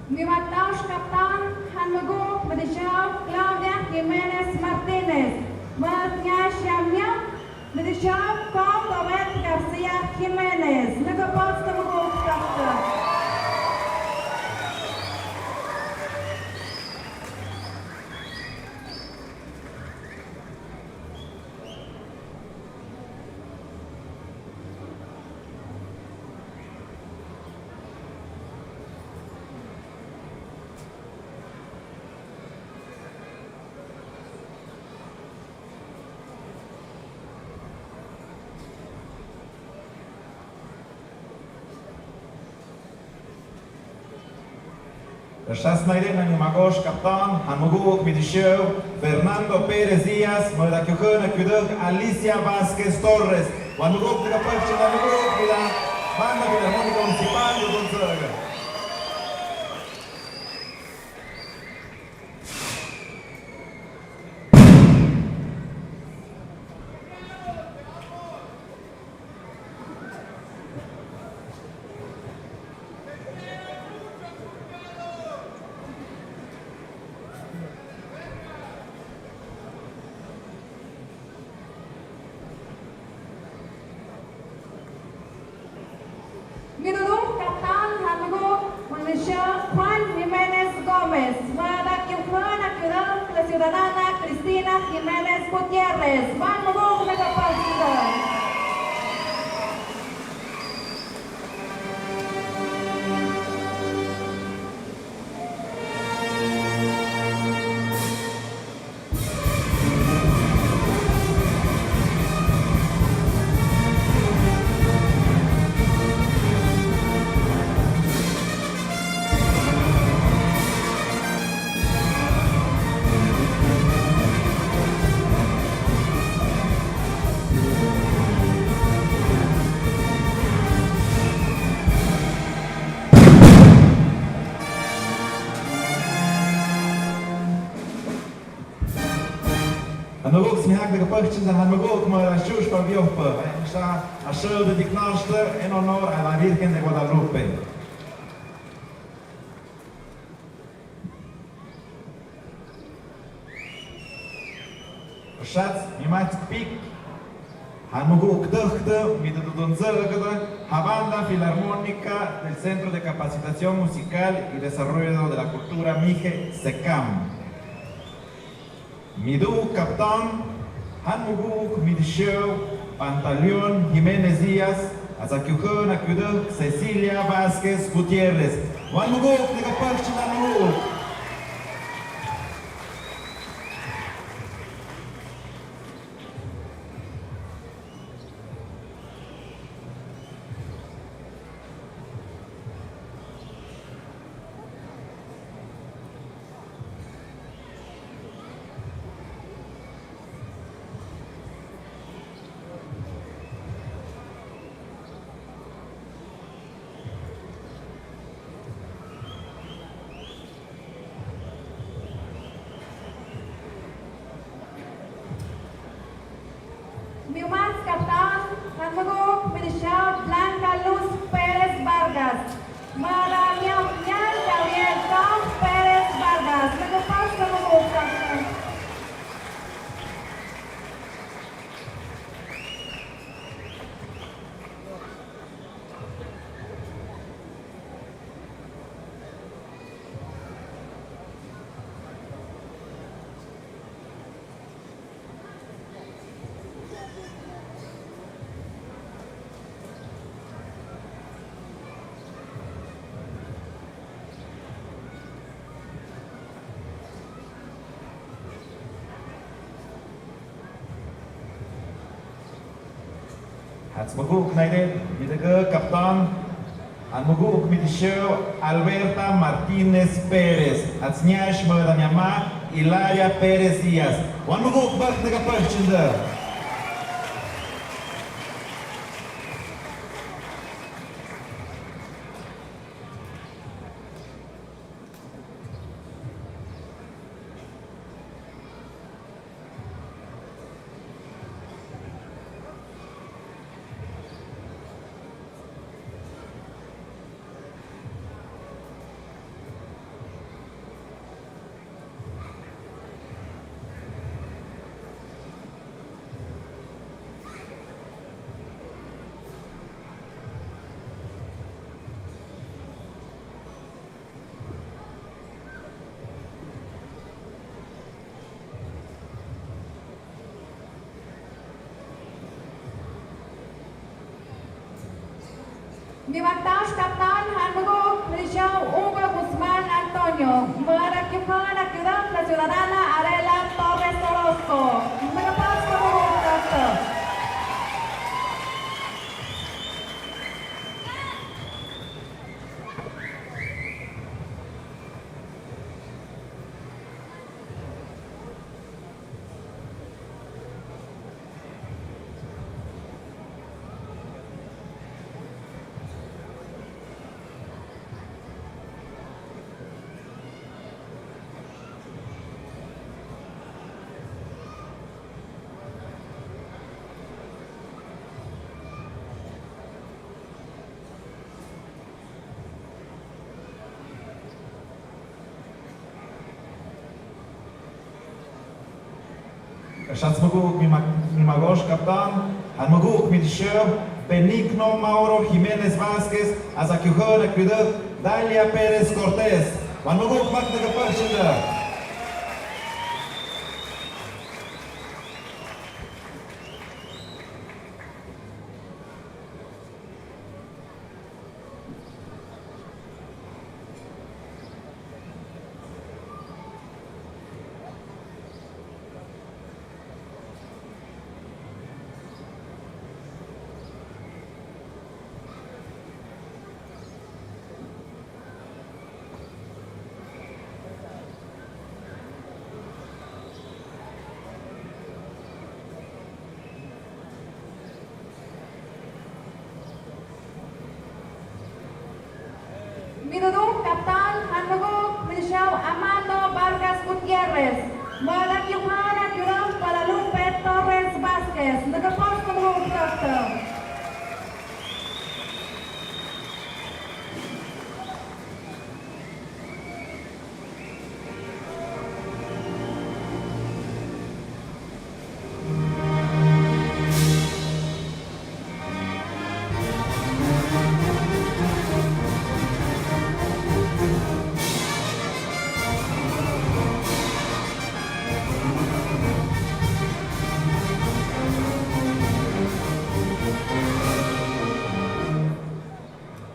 Miwataush kaptan han muguk midisyaw Claudia Jiménez Martínez. Mat nyasya miyaw midisyaw Kong Obed García Jiménez. Nagapos ka muguk kaptan. Rashas naiden nang magosh kaptan han muguk midisyaw Fernando Pérez Díaz, mada kyukhana kyuduk Alicia Vázquez Torres. Wan muguk nagapagchin han muguk mida Banda Filarmónica Municipal, Dodonzöga. Miduduk kaptan han muguk midisyaw Juan Jiménez Gómez, mada kyukhana kyuduk la ciudadana Cristina Jiménez Gutiérrez. Wan muguk nagapagchin. Anuguk smihak de kapagchin da anuguk ma la shush pa bioppa. Ay sa asal de diknasta en honor a la Virgen de Guadalupe. Shats mi mats pik. Han muguk dëgte mi dudunzëgte ha Banda Filarmónica del Centro de Capacitación Musical y Desarrollo de la Cultura Mije, SECAM. Miduk kaptan han muguk midisyaw Pantaleón Jiménez Díaz, atsa kyukhana kyuduk Cecilia Vázquez Gutiérrez. Wan muguk nagapagchin han muguk. Miumat kaptan han muguk midisyaw Blanca Luz Pérez Vargas. Mada miau nyan Gabriel Tom Pérez Vargas. Nagapagchin han muguk kaptan. Hats muguk naiden, midagak kaptan, han muguk midisyaw Alberta Martínez Pérez, hats nyash mada nyama Hilaria Pérez Díaz. Wan muguk bak nagapagchin da. Mimaktash kaptan han muguk, Michelle Hugo Guzmán Antonio, mara kiukhana kiudok la ciudadana Arela Torres Orozco, makapas muguk. Shats muguk mi ma-, mi magosh kaptan, han muguk mi dishew, Benigno Mauro Jiménez Vázquez, aza kiukhana kiudok, Dalia Pérez Cortés. Wan muguk mak na kapag chinda. Miduduk kaptan han muguk mi dishew Amando Vargas Gutiérrez. Mara kiukhana kiudok Guadalupe Torres Vázquez. Nakapos muguk kaptan.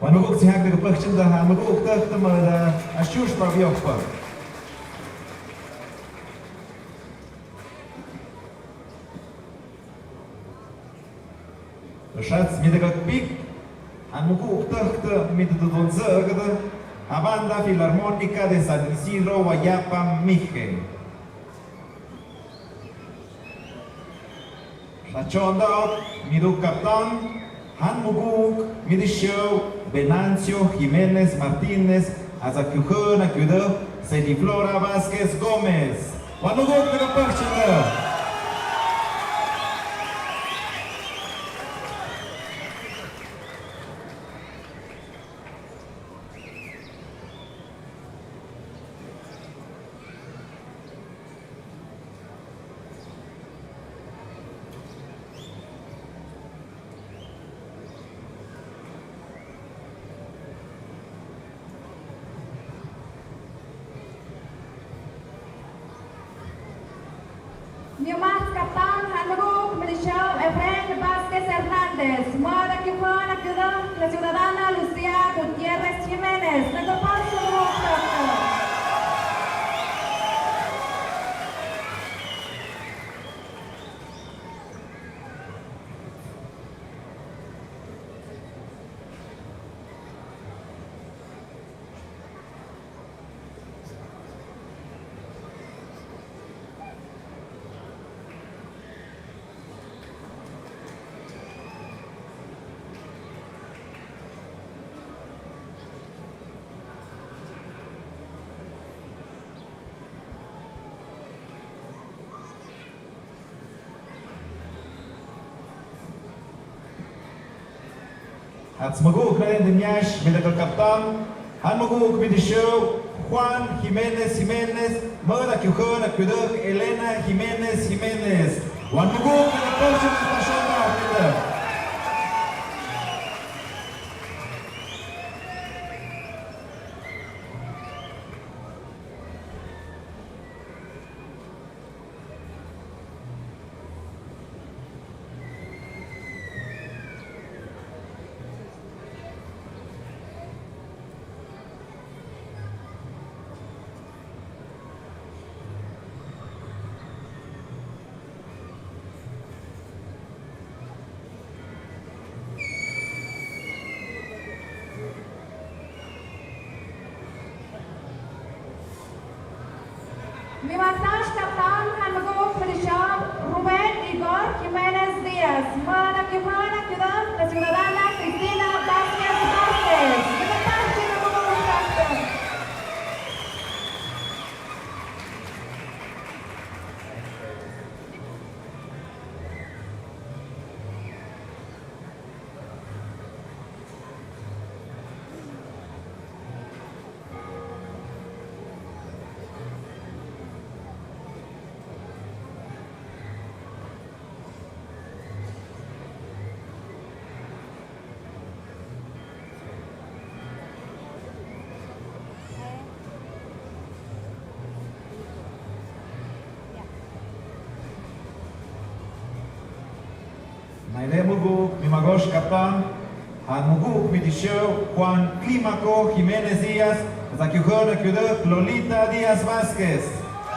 Wan muguk sihak de kapag chinda han muguk tak tamada ashush pa biok pa. Shats mi de kapik, han muguk tak ta mi de dudon sa kada, a Banda Filarmónica de San Isidro Wayapa Mije. Sa chonda ot, miduk kaptan, han muguk mi dishew, Venancio Jiménez Martínez, aza kiukhana kiudok, Sedi Flora Vázquez Gómez. Wan muguk na kapag chinda. Niumat kaptan han muguk mi dishew Efraín Vázquez Hernández, mara kiukhana kiudok la ciudadana Lucía Gutiérrez Jiménez, nakapos muguk kaptan. Ats muguk na den niash mi da kaptan, han muguk mi dishew, Juan Jiménez Jiménez, mada kiukhana kiudok Elena Jiménez Jiménez. Wan muguk mi da kaptan, mi da. Miwataash kaptan han muguk midishaw Rubén Igor Jiménez Díaz, mara kiuhana kiudam ka ciudadana Cristina Vázquez Vázquez. Miwataash kaptan. Naide muguk mimagosh kaptan han muguk midishaw Juan Clímaco Jiménez Díaz, za kiuhana kiudut Lolita Díaz Vázquez.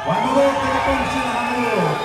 Juan muguk, taga pangshana han muguk.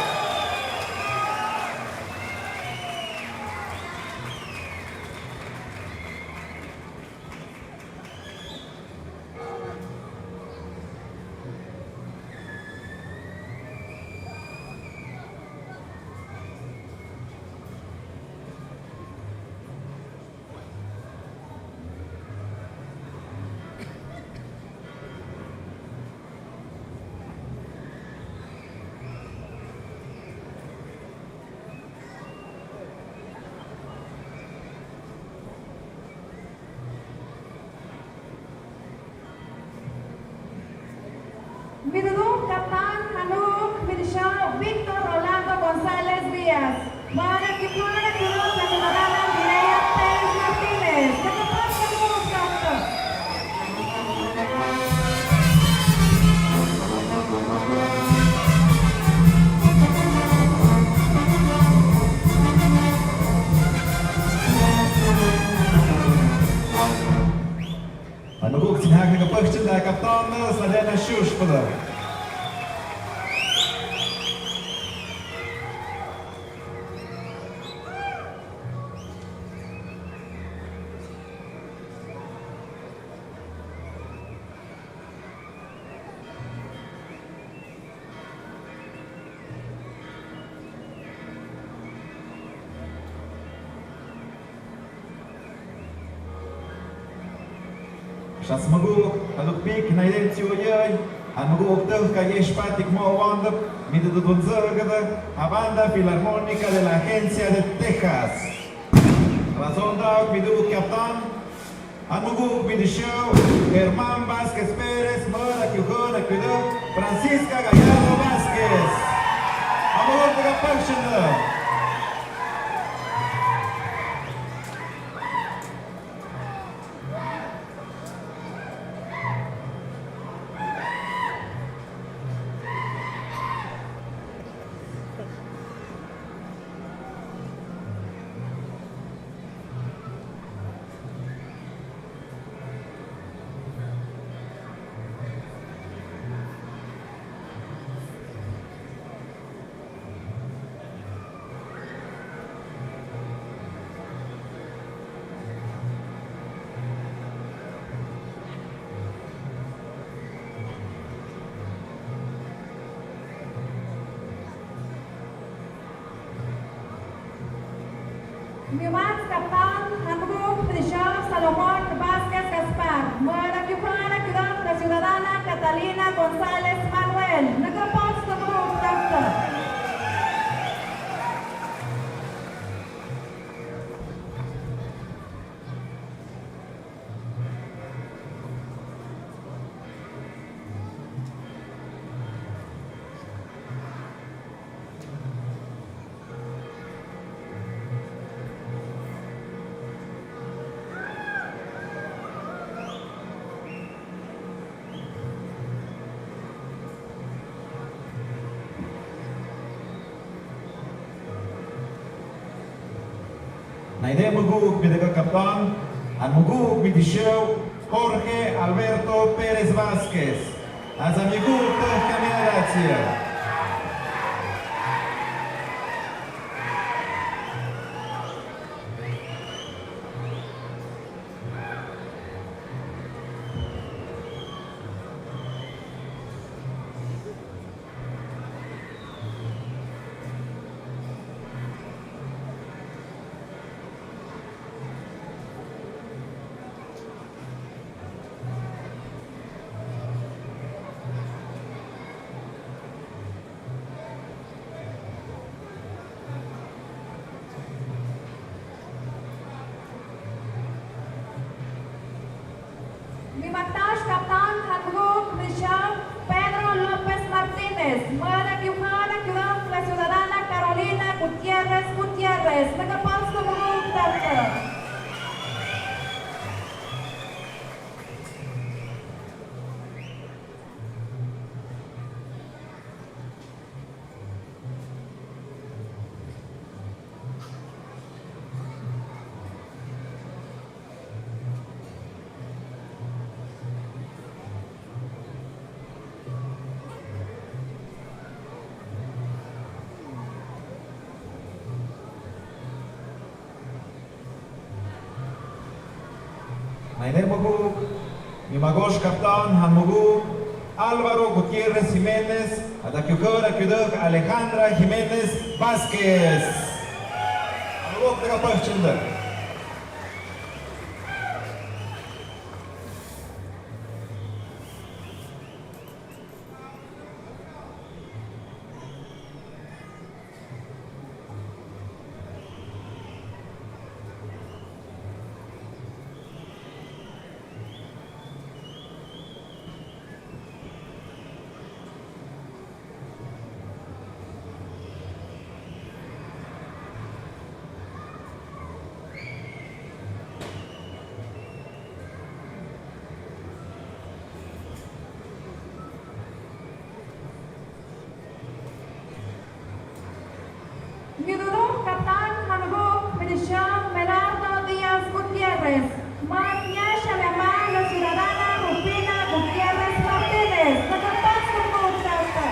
Miduduk kaptan han muguk midishaw Víctor Rolando González Díaz. Mara kiuhana kiudut ka ciudadana Mireya Pérez Martínez. Taga pangshana han muguk kaptan. Anuguk sinhak na kapagchin da kaptan na sa dena shush pada. Sas maguk, aluk pik na idem tsi oyay, an maguk tëh ka yesh patik mo wandap, mi de dudun zagada, a banda filarmónica de la agencia de Texas. Razón da mi du capitán, Anuguk mi dishaw, Germán Vázquez Pérez, mara kiuhana kiudu, Francisca Gallardo Vázquez. Anuguk ka pagshanda. Miwat kaptan, Anuguk mi dishaw Salomón Vázquez Gaspar, mara kiuhana kiudu, ka ciudadana Catalina González Manuel, nagapos Anuguk kaptan. Naide muguk mi daga kaptan, an muguk mi dishaw, Jorge Alberto Pérez Vázquez. Aza muguk tëh ka mi adatsia. Mimaktash kaptan han muguk michao Pedro López Martínez, mada kiuhana kiurok la ciudadana Carolina Gutiérrez Gutiérrez, nakapasto muguk tarka. Naine muguk, mimagosh kaptan han muguk, Álvaro Gutiérrez Jiménez, ada kiuhura kiudok Alejandra Jiménez Vázquez. Muguk, nakapasto muguk. Midudo kaptan han muguk michao Medardo Díaz Gutiérrez, mada kiuhana la ciudadana Rufina Gutiérrez Martínez, nakapasto muguk tarka.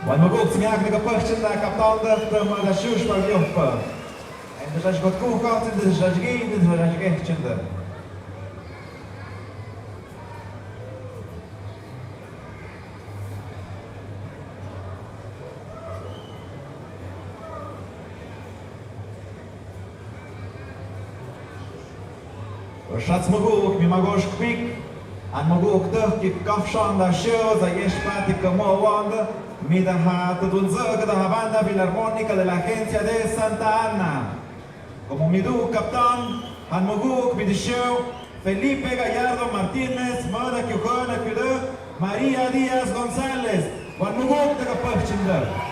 Wan muguk smiak nakapasto muguk, kaptan dahte mada shush pal yohpa. Enda shash kot kuh kah tsin, enda shash gi, enda shash gi tsin da. Shats muguk, mimagosh kpik, an muguk dahkik kafshan da show, za yeshpatik ka mo wanda, mi da ha tudun zaka da ha banda Filarmónica de la Agencia de Santa Ana. Komo midu kaptan han muguk midu show, Felipe Gallardo Martínez, mada kiuhana kiudok María Díaz González, wan muguk nakapasto muguk.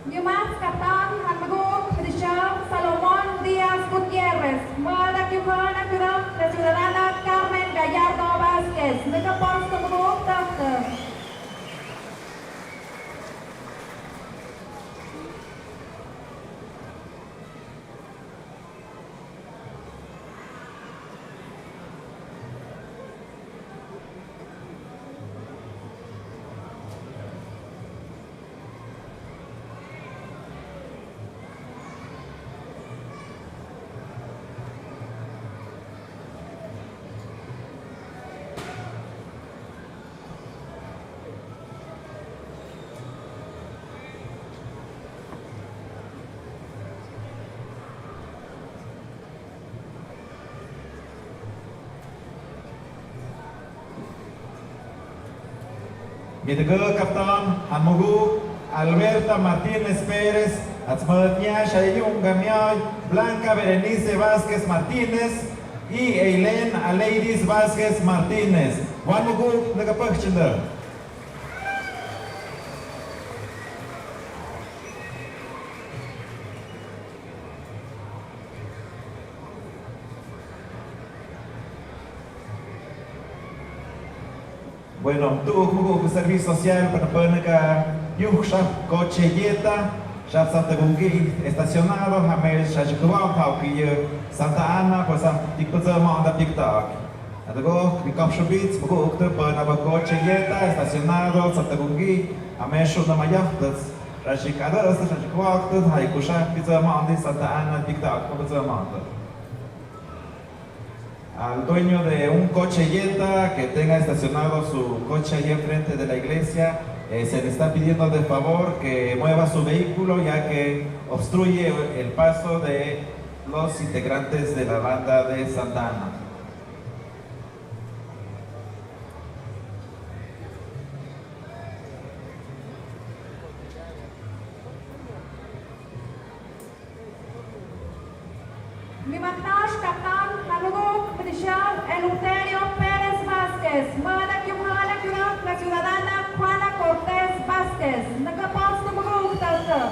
Miumats kaptan han muguk midu show, Salomón Díaz Gutiérrez, mada kiuhana kiurok la ciudadana Carmen Gallardo Vázquez, nakapasto muguk dahte. Midagö kaptan, han mogok Alberta Martínez Pérez, atsmödnia Shayayung Gamiay, Blanca Berenice Vázquez Martínez, y Eileen Aleidis Vázquez Martínez. Wan mogok nagapagchanda. Bueno, tu hugo servicio social para pönaka yuh shap coche Jetta, shap Santa Gungi estacionado, hamel shachikuwa hauki Santa Ana, pues am tikpazama onda tiktak. Adago, mi kapshubits, buku ukta pönaba coche Jetta estacionado, Santa Gungi, hamel shuna mayahtas, shachikada, shachikuwa, haikusha pizama onda Santa Ana tiktak, pizama onda. Al dueño de un coche Jetta que tenga estacionado su coche ahí enfrente de la iglesia, eh, se le está pidiendo de favor que mueva su vehículo, ya que obstruye el paso de los integrantes de la banda de Santa Ana. Mimaknash kaptan, han mogok midisha Eleuterio Pérez Vázquez, mana kiuhana kiurak la ciudadana Juana Cortés Vázquez, nakapos tu mogok tata.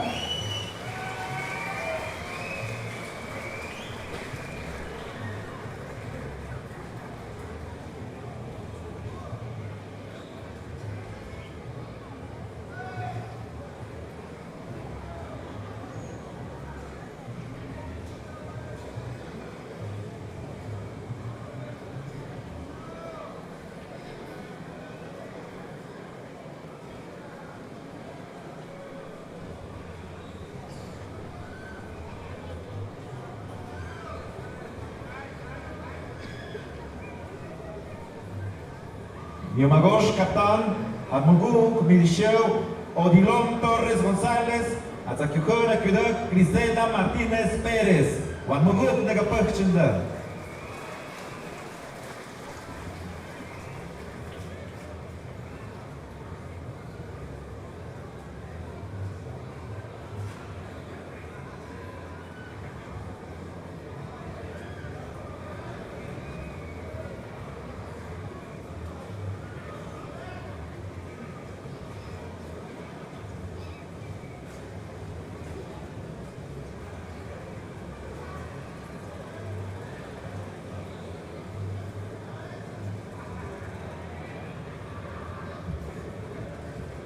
Miumagosh kaptan, han mogok midisha Odilon Torres González, atsa kiuhana kiurak Griselda Martínez Pérez, wan mogok nagapagchanda.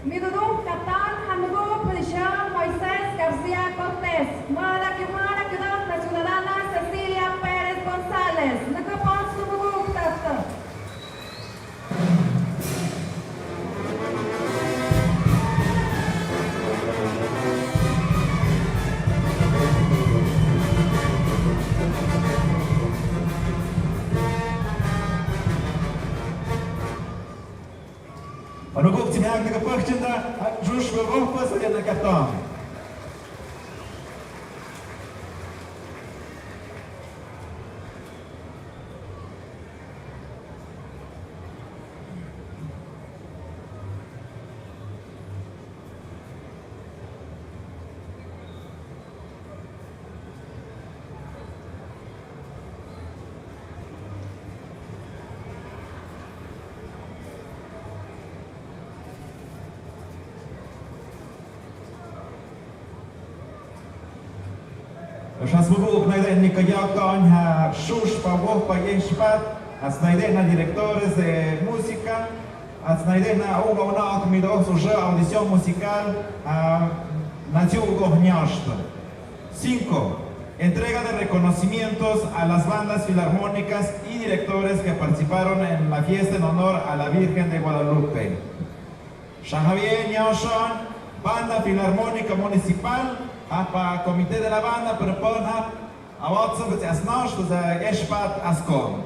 Midudung kaptan, han mogok midisha Moisés García Cortés, mana kiuhana kiurak la ciudadana Cecilia Pérez González, nakapos tu mogok tata. Panukuk siniak nagapagchanda, Joshua Rojas, ayan na kaptan. Shasbugu uknaide ni kayakon ha shush pa woh pa yeshpat, asnaide na directores de música, asnaide na uga una akmido su audición musical, a natiu ugo hnyashta. Cinco, entrega de reconocimientos a las bandas filarmónicas y directores que participaron en la fiesta en honor a la Virgen de Guadalupe. Shahavie nyaushon, Banda Filarmónica Municipal, apa Comité de la Banda, propone, awatsa beti asnosh, de espat askon.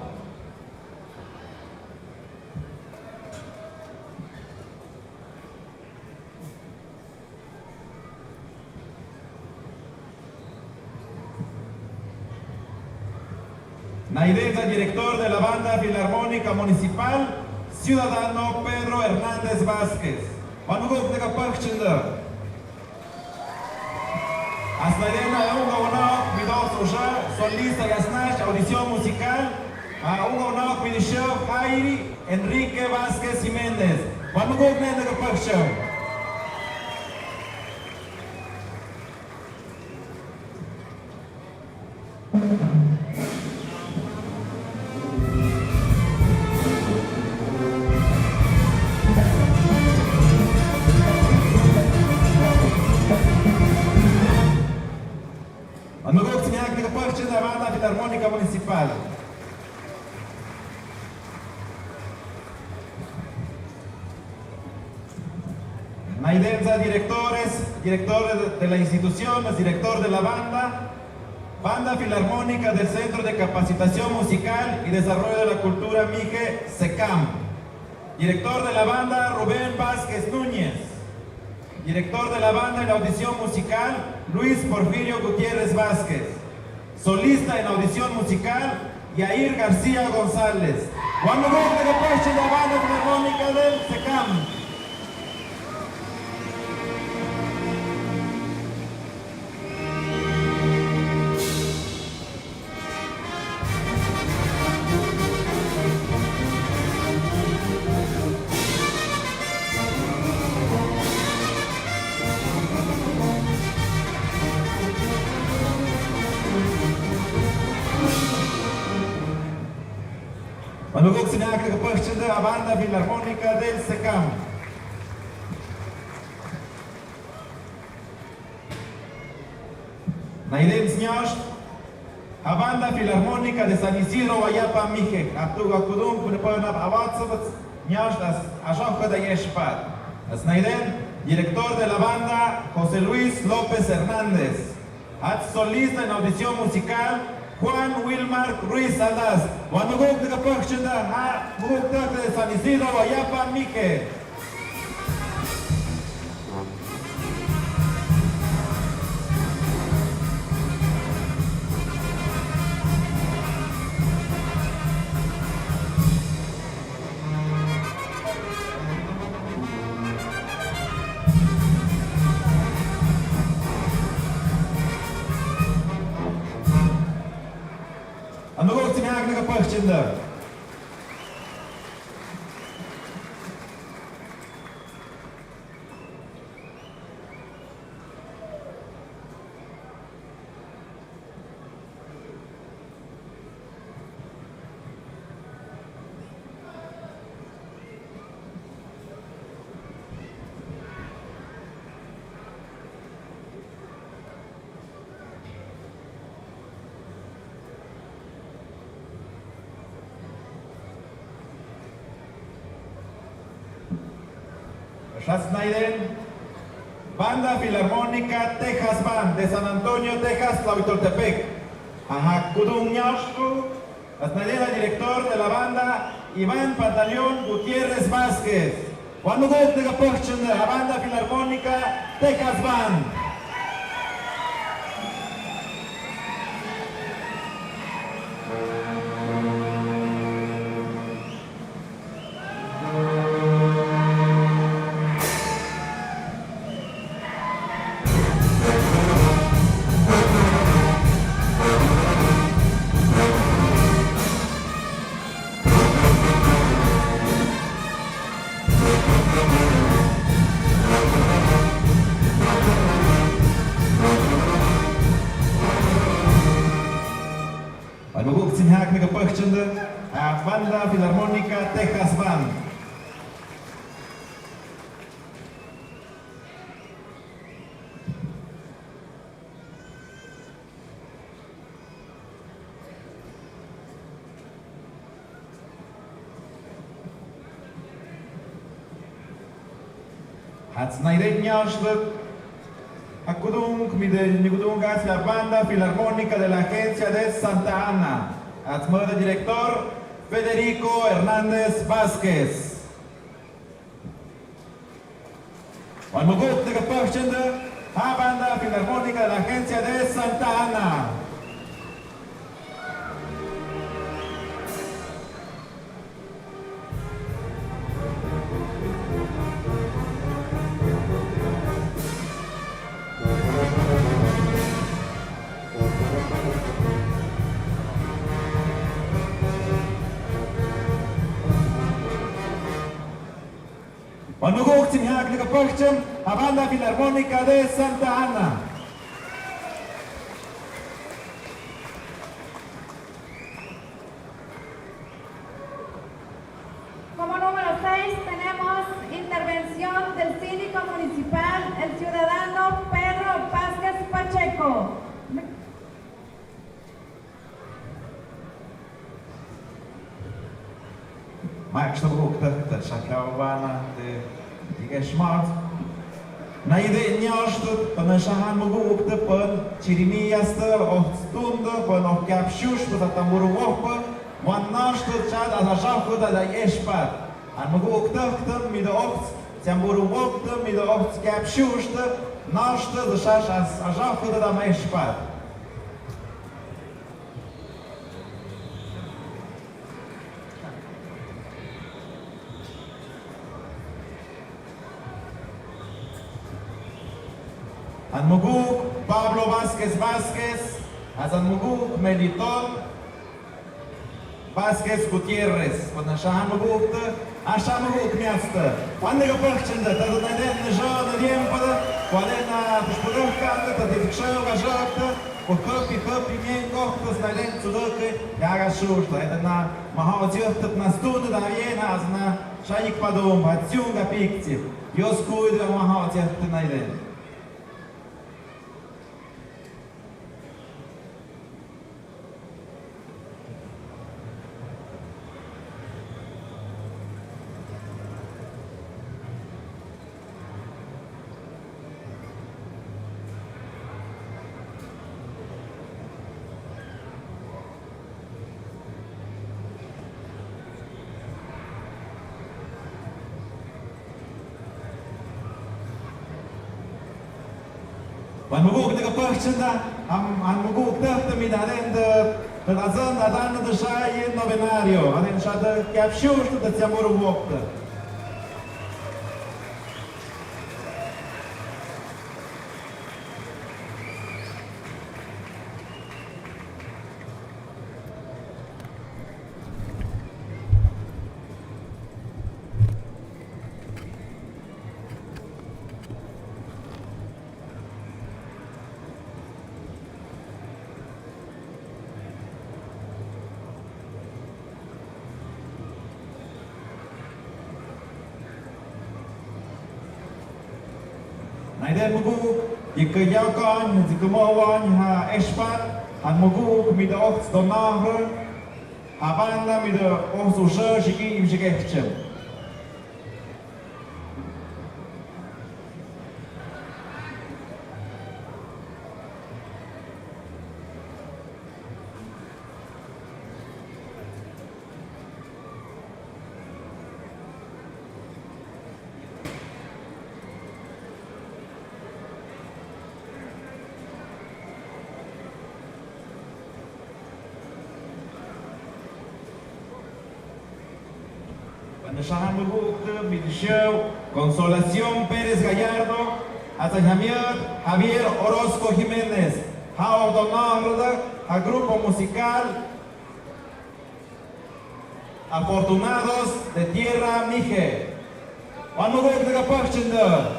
Naidenza, director de la Banda Filarmónica Municipal, Ciudadano Pedro Hernández Vázquez. Wan uguk neka pagchenda. Asnairena e unga unao midos usha solista yasnash audición musical. A unga unao minisho Jairi Enrique Vázquez Jiménez. Wan uguk neka pagchenda. Wan uguk simiak neka pagchenda a Banda Filarmónica Municipal. Naidensa directores, director de, de la institución, es director de la banda, Banda Filarmónica del Centro de Capacitación Musical y Desarrollo de la Cultura Mije, SECAM. Director de la banda, Rubén Vázquez Núñez. Director de la banda en audición musical, Luis Porfirio Gutiérrez Vázquez. Solista en audición musical, Yair García González. Wan uguk neka pagchenda a Banda Filarmónica del SECAM. Wan uguk simiak neka pagchenda a Banda Filarmónica del SECAM. Naiden sñash a Banda Filarmónica de San Isidro Wayapa Mije, a tu ga kudung pune pone a WhatsApp sñash as a shoka da yeshpat. As naiden, director de la banda, José Luis López Hernández. At solista en audición musical, Juan Wilmar Ruiz Aldaz. Wan uguk neka pagchenda a uguk tak de San Isidro Wayapa Mije. Wan uguk simiak neka pagchenda. Sas naiden, Banda Filarmónica Texas Band de San Antonio, Texas, Tlahuitoltepec. Aha kudung ñash ku, as naiden a director de la banda, Iván Pantaleón Gutiérrez Vázquez. Wan uguk neka pagchenda a Banda Filarmónica Texas Band. Wan uguk simiak neka pagchenda a Banda Filarmónica Texas Band. Hats naiden ñash dut. A kudung, mi de, mi kudung gas la Banda Filarmónica de la Agencia de Santa Ana. Hats mada director Federico Hernández Vázquez. Wan uguk neka pagchenda a Banda Filarmónica de la Agencia de Santa Ana. Muguk tsi miak ni kapagcham, a Banda Filarmónica de Santa Ana. Como número seis tenemos intervención del síndico municipal, el ciudadano Pedro Vázquez Pacheco. Maksum ukta ta shakau vana de diga shmat. Naide nyoshtu pana shahan mugu ukta pan chirimiasta o stunda pan o kapshush pa tamburu wokpa. Wan nashtu chat as a shahu da da eshpat. An mugu ukta ukta mi da okt tamburu wokta mi da okt kapshush da nashtu da shash as a shahu da da ma eshpat. An muguk Pablo Vázquez Vázquez, as an muguk Melitón Vázquez Gutiérrez, wan na shahan muguk te, a shahan muguk miatste. Wan na kapagchanda, ta na den na sha na diempo da, wan na pushpuduk kanda, ta di kshayo ka shakta, o kapi kapi mien koktas na den tsuduke, ya ka shurta, eta na maha otsiokta na stunda da viena, as na shayik padom, ha tsiunga pikti, Dios kuido maha otsiokta na den. Wan muguk te kapagchanda, am, an muguk te te mi da den de, te da zan da dan de sha yin novenario, an den sha de kapshush te te tsiamur wokte. Naiden muguk, yikayau kan, yikamo wan, ha eshpat, han muguk, mida ox donahr, ha banda, mida ox usha, shiki, shiki echem. Wan na shahan muguk te, mi di sheu, Consolación Pérez Gallardo, hasta Javier, Javier Orozco Jiménez, ha ox donahr, ha grupo musical, Afortunados de Tierra Mije. Wan muguk te kapagchanda.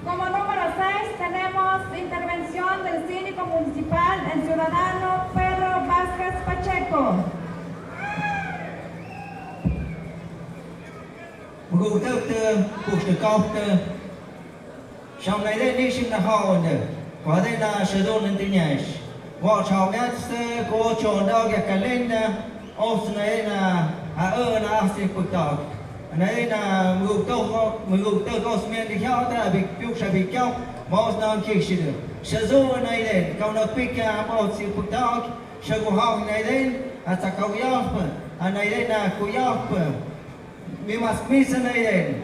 Como número seis tenemos intervención del síndico municipal, el ciudadano Pedro Vázquez Pacheco. Muguk te, te, push te kofte. Sham naiden nishim na haonde, kuaden na shadon ntinyaish. Wa sham yatste ko chonda ya kalenda, os naiden na, a, na asti puktak. Naiden na muguk to, muguk to kos men di hiata, abi pyuk shabi kyau, maus na kishide. Shazo naiden, kau na pika, maus si puktak, shago hau naiden, a sa kau yahpe, a naiden na ku yahpe. Mi mas misa naiden.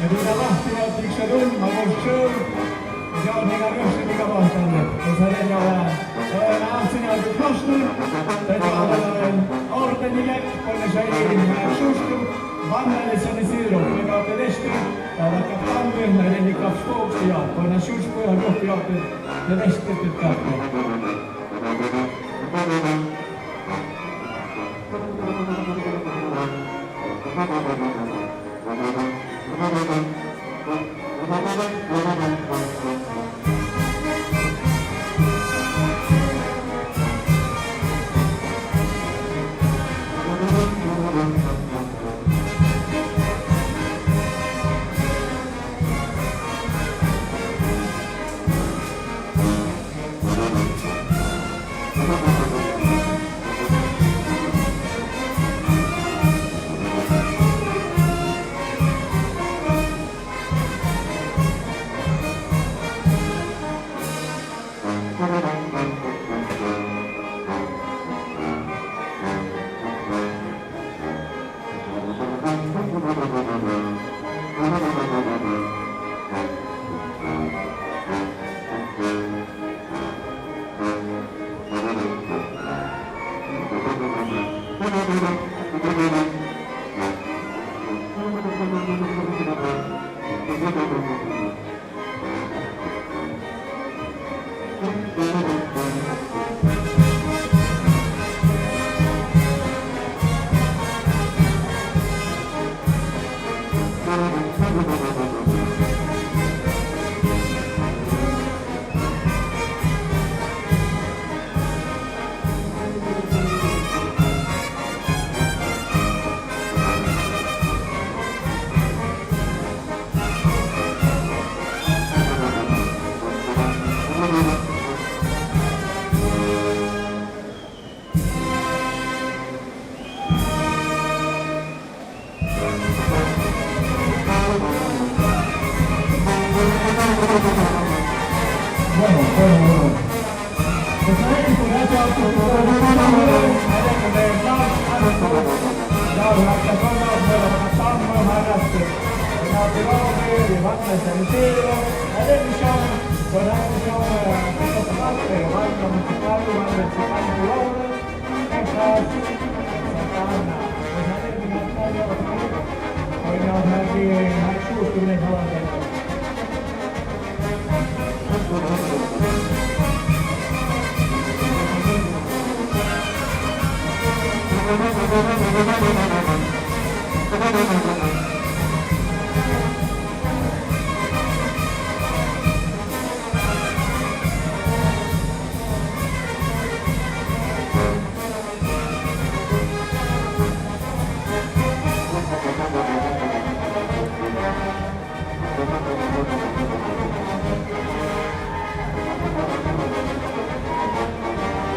Medina vahti na tiksadun, mamos show. Jao ni ka rush ni ka bahtan. Pues ale jao. Oe, na, sini aku plastik. Tadi ada orden ni lek, pone saya ini, na, sustu. Banda de San Isidro, pone ka tedeste. Ada kaptan, na, ni kapstok, ya. Pone sustu, ya, ya, ya. Tedeste, tedeste. Bueno, bueno, bueno. Pues a ver, pues gracias por todo.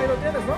Ahí lo tienes, ¿no?